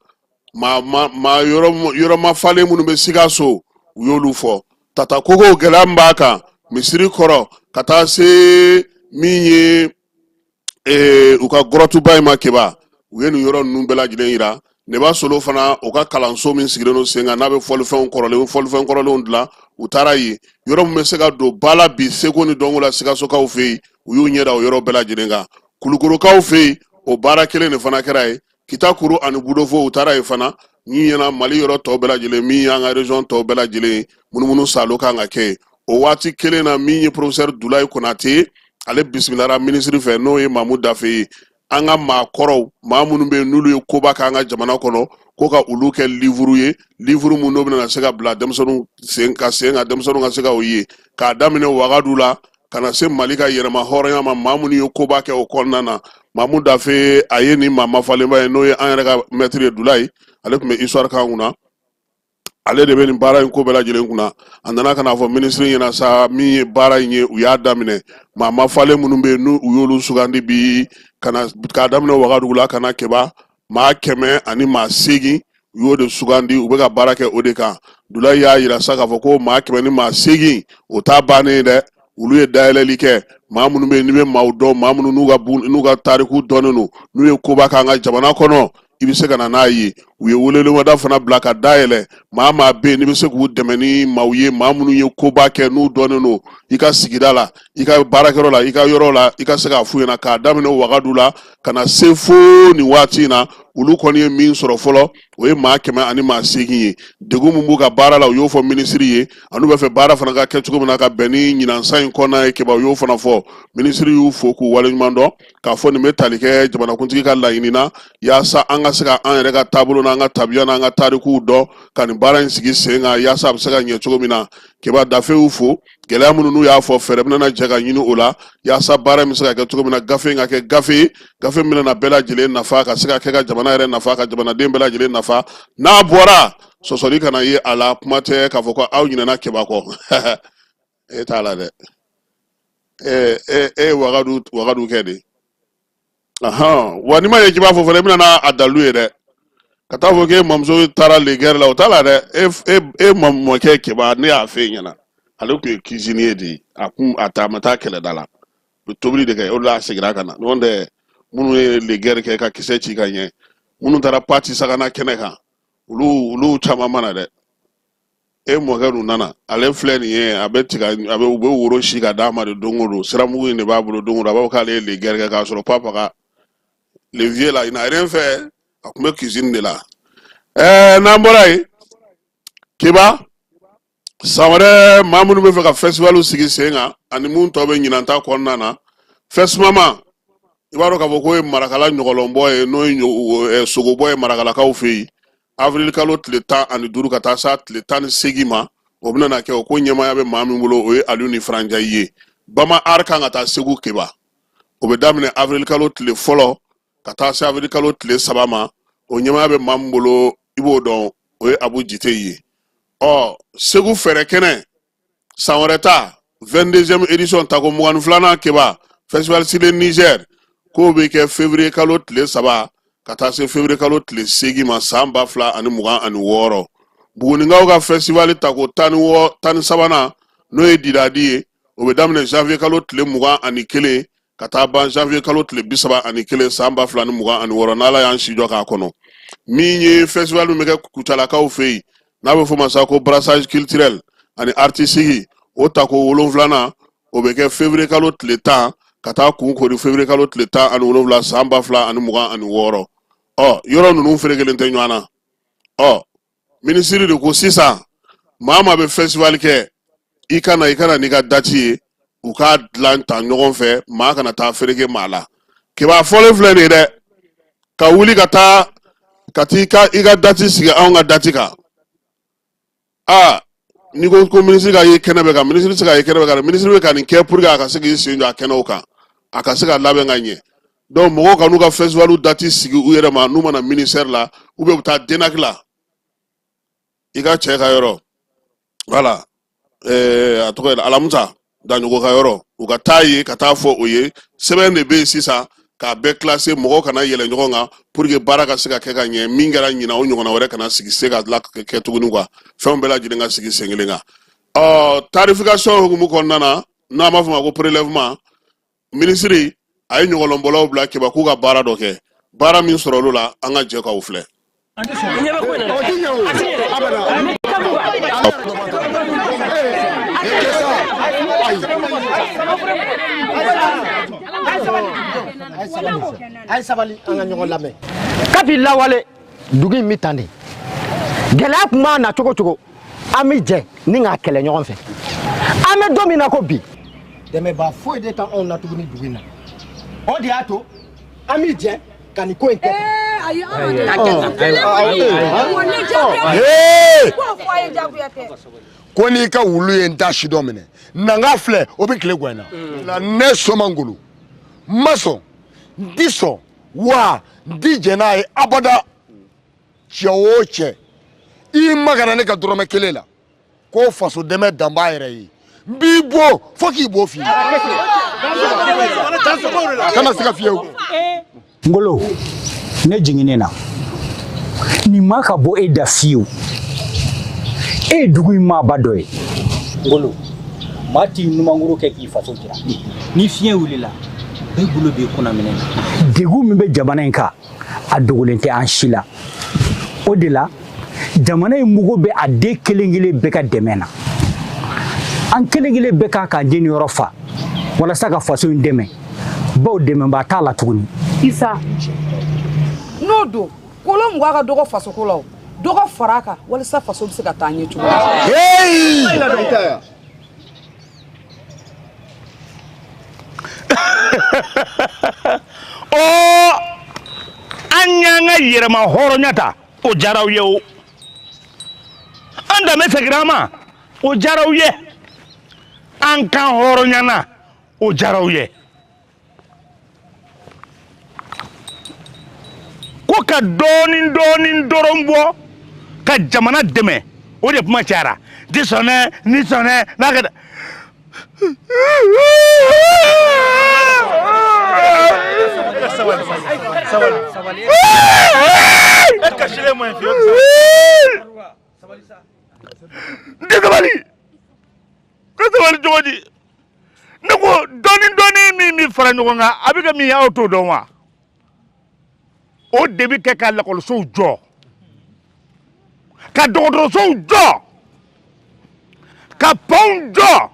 maa maa yɔrɔ mafalen minnu bɛ Sikaso, u y'olu fɔ. Tata koko gɛlɛya min b'a kan misiri kɔrɔ ka taa se min ye u ka grotte in ma Keba, u ye nin yɔrɔ ninnu bɛɛ lajɛlen yira. Neba Solo fana, u ka kalanso min sigilen don sen kan, n'a bɛ fɔlifɛnw kɔrɔlen, fɔlifɛn kɔrɔlenw dilan, u taara yen. Yɔrɔ min bɛ se ka don ba la bi seko ni dɔnko la Sikasokaw fɛ yen, u y'u ɲɛ da o yɔrɔ bɛɛ lajɛlen kan. Kulukorokaw fɛ yen, o baara kelen de fana kɛra yen. Kitakuru ani Budofo, u taara yen fana. Min ɲɛna Mali yɔrɔ tɔw bɛɛ lajɛlen, min y'an ka région tɔw bɛɛ lajɛlen ye, munumunu salo kan ka kɛ yen. O waati kelen na, min ye professeur Dulayi Konate ye, ale bisimilara minisiri fɛ, n'o ye Mamu Dafe ye. An ka maakɔrɔw, maa minnu bɛ yen n'olu ye koba k'an ka jamana kɔnɔ, ko ka olu kɛ livuru ye, livuru mun n'o bɛna se ka bila denmisɛnninw sen ka sen kan, denmisɛnninw ka se ka o ye, k'a daminɛ Wagadu la ka na se Mali ka yɛrɛma hɔrɔnya ma, maa minnu ye koba kɛ o kɔnɔna na. Mamu Dafe, a ye nin maa mafalenba ye, n'o ye an yɛrɛ ka mɛtiri ye, Dulayi, ale tun bɛ histoire kan kunna, ale de bɛ nin baara in ko bɛɛ lajɛlen kunna. A nana ka n'a fɔ minisiri ɲɛna sa, min ye baara in ye, u y'a daminɛ, maa mafalen minnu bɛ yen n'u u y'olu sugandi bi ka na, k'a daminɛ Wagadugu la ka na Keba, maa 100 ani maa 8, u y'o de sugandi, u bɛ ka baara kɛ o de kan. Dulayi y'a yira sa k'a fɔ ko maa 100 ni maa 8, o t'a bannen ye dɛ, olu ye dayɛlɛli kɛ. Maa minnu bɛ yen n'i bɛ maaw dɔn, maa minnu n'u ka tariku dɔnnen don, n'u ye koba k'an ka jamana kɔnɔ, i bɛ se ka na n'a ye. U ye welewelemada fana bila ka dayɛlɛ, maa maa bɛ yen n'i bɛ se k'u dɛmɛ ni maaw ye, maa minnu ye koba kɛ n'u dɔnnen don i ka sigida la, i ka baarakɛyɔrɔ la, i ka yɔrɔ la, i ka se k'a f'u ɲɛna, k'a daminɛ Wagadu la ka na se fo nin waati in na. Olu kɔni ye min sɔrɔ fɔlɔ, o ye maa 100 ani maa 8 ye. Degun min b'u ka baara la, u y'o fɔ minisiri ye, an'u b'a fɛ baara fana ka kɛ cogo min na ka bɛn ni ɲinansan in kɔnɔna ye Keba, u y'o fana fɔ. Minisiri y'u fo k'u waleɲuman dɔn, k'a fɔ nin bɛ tali kɛ jamanakuntigi ka laɲini na, yaasa an ka se ka an yɛrɛ ka taabolo n'an ka tabiya n'an ka tarikuw dɔn, ka nin baara in sigi sen kan yaasa a bɛ se ka ɲɛ cogo min na. Keba, Dafe y'u fo. Gɛlɛya minnu n'u y'a fɔ, fɛɛrɛ bɛna jɛ ka ɲini o la yaasa baara in bɛ se ka kɛ cogo min na, gafe in ka kɛ gafe ye, gafe min bɛna bɛɛ lajɛlen nafa, ka se ka kɛ ka jamana yɛrɛ nafa, ka jamanaden bɛɛ lajɛlen nafa. N'a bɔra, sɔsɔli kana ye a la, kuma tɛ k'a fɔ ko aw ɲinɛna Keba kɔ. E t'a la dɛ. E e e wagadu wagadu kɛ de. Ahan, wa n'i ma ɲɛ k'i b'a fɔ fana, i bɛna n'a a dalilu ye dɛ. Ka taa fɔ k'e mamuso taara legɛri la, o t'a la dɛ. E e e mɔkɛ Keba, ne y'a f'e ɲɛna, ale tun ye cuisinier de ye. A kun a ta ma taa kɛlɛda la, u bɛ tobili de kɛ, o de la a seginna ka na. N'o tɛ, minnu ye legɛri kɛ ka kisɛ ci ka ɲɛ, minnu taara pati sagana kɛnɛ kan, olu caman ma na dɛ. E mɔkɛ dun nana, ale filɛ nin ye, a bɛ tiga, a bɛ u bɛ woro si ka d'a ma de don o don, siramugu in de b'a bolo don o don. A b'a fɔ k'ale ye legɛri kɛ k'a sɔrɔ papa ka le vieux là, il n'a rien fait, a tun bɛ cuisine de la. Ɛɛ, n'an bɔra yen, Keba, san wɛrɛ maa minnu bɛ fɛ ka festival sigi sen kan ani mun tɔ bɛ ɲinan ta kɔnɔna na, Fesmama, i b'a dɔn k'a fɔ k'o ye marakala ɲɔgɔlɔnbɔ ye, n'o ye sogobɔ ye marakalakaw fɛ yen, avril kalo tile 15 ka taa s'a tile 18 ma, o bɛna na kɛ. O ko ɲɛmaaya bɛ maa min bolo, o ye Aliyu ni Faranjayi ye. Bama Art kan ka taa Segu, Keba. O bɛ daminɛ avril kalo tile 1 ka taa se avril kalo tile 3 ma. O ɲɛmaaya bɛ maa min bolo, i b'o dɔn, o ye Abu Jite ye. Ɔ, Segu fɛrɛ kɛnɛ, san wɛrɛ ta 22e édition, tako 22nan, Keba, festival sur le Niger, k'o bɛ kɛ février kalo tile 3 ka taa se février kalo tile 8 ma san 2026. Buguninkaw ka festival tako 16, 13nan, n'o ye Didadi ye, o bɛ daminɛ janvier kalo tile 21 ka taa ban janvier kalo tile 31 san 2026, n'Ala y'an si jɔ k'a kɔnɔ. Min ye festival min bɛ kɛ Kucalakaw fɛ yen, n'a bɛ f'o ma sa ko brassage culturel ani artistique, o tako wolonfilanan, o bɛ kɛ février kalo tile 10 ka taa kun kori février kalo tile 17 san 2026. Ɔ, yɔrɔ ninnu ferekelen tɛ ɲɔgɔn na. Ɔ, minisiri de ko sisan, maa maa bɛ festival kɛ, i ka na, i ka na n'i ka dati ye, u k'a dilan ta ɲɔgɔn fɛ, maa kana taa fereke maa la. Keba, fɔlen filɛ nin ye dɛ, ka wuli ka taa ka t'i ka i ka dati sigi anw ka dati kan. Aa, n'i ko ko minisiri ka ye kɛnɛ bɛ kan, minisiri tɛ se ka ye kɛnɛ bɛ kan. Minisiri bɛ ka nin kɛ pour que a ka se k'i sen jɔ a kɛnɛw kan, a ka se ka labɛn ka ɲɛ. Donc mɔgɔw ka n'u ka festival dati sigi u yɛrɛ ma, n'u ma na ministère la, ou bien u bɛ taa DENAC la, i ka cɛ ka yɔrɔ, voilà, a tɔgɔ ye Alamusa Daɲogo ka yɔrɔ, u ka taa yen ka taa fɔ o ye. Sɛbɛn de bɛ yen sisan k'a bɛɛ classer, mɔgɔw kana yɛlɛ ɲɔgɔn kan pour que baara ka se ka kɛ ka ɲɛ. Min kɛra ɲinan, o ɲɔgɔnna wɛrɛ kana sigi se ka la kɛ tuguni quoi, fɛnw bɛɛ lajɛlen ka sigi sen kelen kan. Ɔ, tarification hukumu kɔnɔna na, n'an b'a fɔ o ma ko prélèvement, minisiri a ye ɲɔgɔlɔnbɔlaw bila Keba k'u ka baara dɔ kɛ. Baara min sɔrɔ olu la, an ka jɛ k'aw filɛ. A ye sabali, an ka ɲɔgɔn lamɛn. Kabi lawale, dugu in bɛ tan de. Gɛlɛya tun b'a na cogo cogo, an bɛ jɛ ni k'a kɛlɛ ɲɔgɔn fɛ. An bɛ don min na ko bi, dɛmɛbaa foyi de tɛ anw na tuguni dugu in na. O de y'a to an bɛ jɛ ka nin ko in kɛ tan. Ko n'i ka wulu ye n ta si dɔ minɛ, nanga filɛ, o bɛ tile gɛn na. Ne Soma Ngolo n ma sɔn, n ti sɔn, wa n ti jɛn n'a ye abada. Cɛ o cɛ, i magara ne ka dɔrɔmɛ kelen la, ko faso dɛmɛ dan b'a yɛrɛ ye, n b'i bon fo k'i bo fiye. Kana siga fiyewu. Ngolo, ne jiginnen na nin ma ka bɔ e da fiyewu. E ye dugu in maaba dɔ ye. Ngolo, maa t'i numankuru kɛ k'i faso jira. Ni fiɲɛ wulila, bɛɛ bolo b'i kunna minɛ na. Degun min bɛ jamana in kan, a dogolen tɛ an si la. O de la jamana in mago bɛ a den kelen kelen bɛɛ ka dɛmɛ na. An kelen kelen bɛɛ kan k'an jeniyɔrɔ fa walasa ka faso in dɛmɛ, bawo dɛmɛbaa t'a la tuguni. Isa, n'o don kolo 20 ka dɔgɔ fasoko la, o dɔ ka fara a kan walisa faso bɛ se ka taa ɲɛ cogo min. Ɔ, an y'an ka yɛrɛma hɔrɔnya ta, o diyara aw ye. O an danbe seginna an ma, o diyara aw ye. An kan hɔrɔnyana, o diyara aw ye. Ko ka dɔɔnin dɔɔnin dɔrɔn bɔ ka jamana dɛmɛ, o de kuma cayara. Ti sɔn dɛ, ni sɔn dɛ, n'a kɛ. Sabali, e kasilen man ɲi fiyewu. N tɛ sabali ka sabali cogo di? Ne ko dɔɔni dɔɔni min bɛ fara ɲɔgɔn kan, a bɛ kɛ min ye, aw t'o dɔn wa? O de bɛ kɛ ka lakɔlisow jɔ, ka dɔgɔtɔrɔsow jɔ, ka pɔnw jɔ,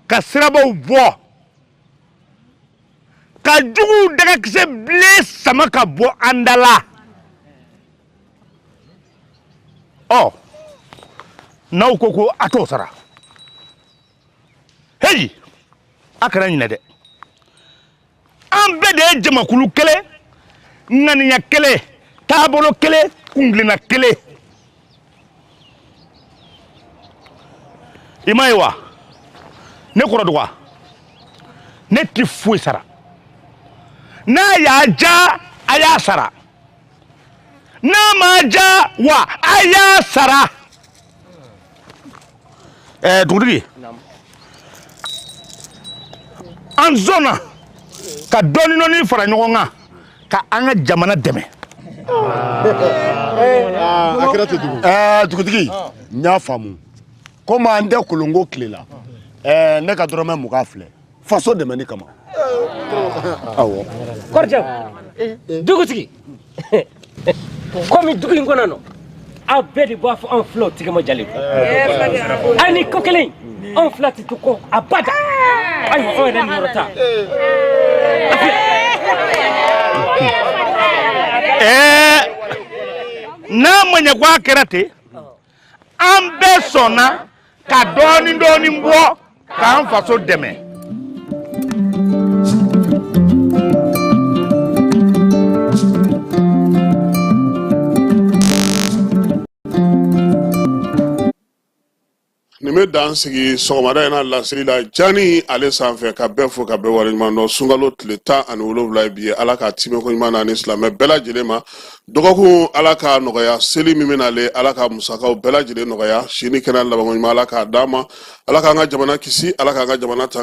ka sirabaw bɔ, ka juguw dagakisɛ bilen sama ka bɔ an da la. Ɔ, n'aw ko ko a t'o sara, heyi, a kana ɲinɛ dɛ, an bɛɛ de ye jamakulu kelen, ŋaniya kelen, taabolo kelen, kuntilenna kelen. I m'a ye wa, ne kɔrɔ dɔgɔ, ne ti foyi sara. N'a y'a ja, a y'a sara. N'a ma ja wa, a y'a sara. Ɛɛ, dugutigi, an sɔnna ka dɔɔni dɔɔni fara ɲɔgɔn kan ka an ka jamana dɛmɛ. A kɛra ten tugun. Ɛɛ, dugutigi, n y'a faamu. Komi an tɛ kolonko tile la, ɛɛ, ne ka dɔrɔmɛ 20 filɛ faso dɛmɛni kama. Awɔ. Kɔrɔjɛ, dugutigi, komi dugu in kɔnɔ nɔ, aw bɛɛ de b'a fɔ anw filaw tigɛ ma jalen don ani ko kelen, anw fila tɛ to kɔ abada. Ayiwa, anw yɛrɛ niyɔrɔ ta. Ɛɛ, n'a ma ɲɛ ko a kɛra ten, an bɛɛ sɔnna ka dɔɔni dɔɔni bɔ k'an faso dɛmɛ. Nin bɛ dan sigi sɔgɔmada in na laseli la jani ale sanfɛ, ka bɛɛ fo ka bɛɛ waleɲuman dɔn. Sunkalo tile 17 ye bi ye. Ala ka timɛko ɲuman na ni silamɛ bɛɛ lajɛlen ma. Dɔgɔkun, Ala k'a nɔgɔya. Seli min bɛ nalen, Ala ka musakaw bɛɛ lajɛlen nɔgɔya. Si ni kɛnɛya labanko ɲuman, Ala k'a d'an ma. Ala k'an ka jamana kisi, Ala k'an ka jamana ta.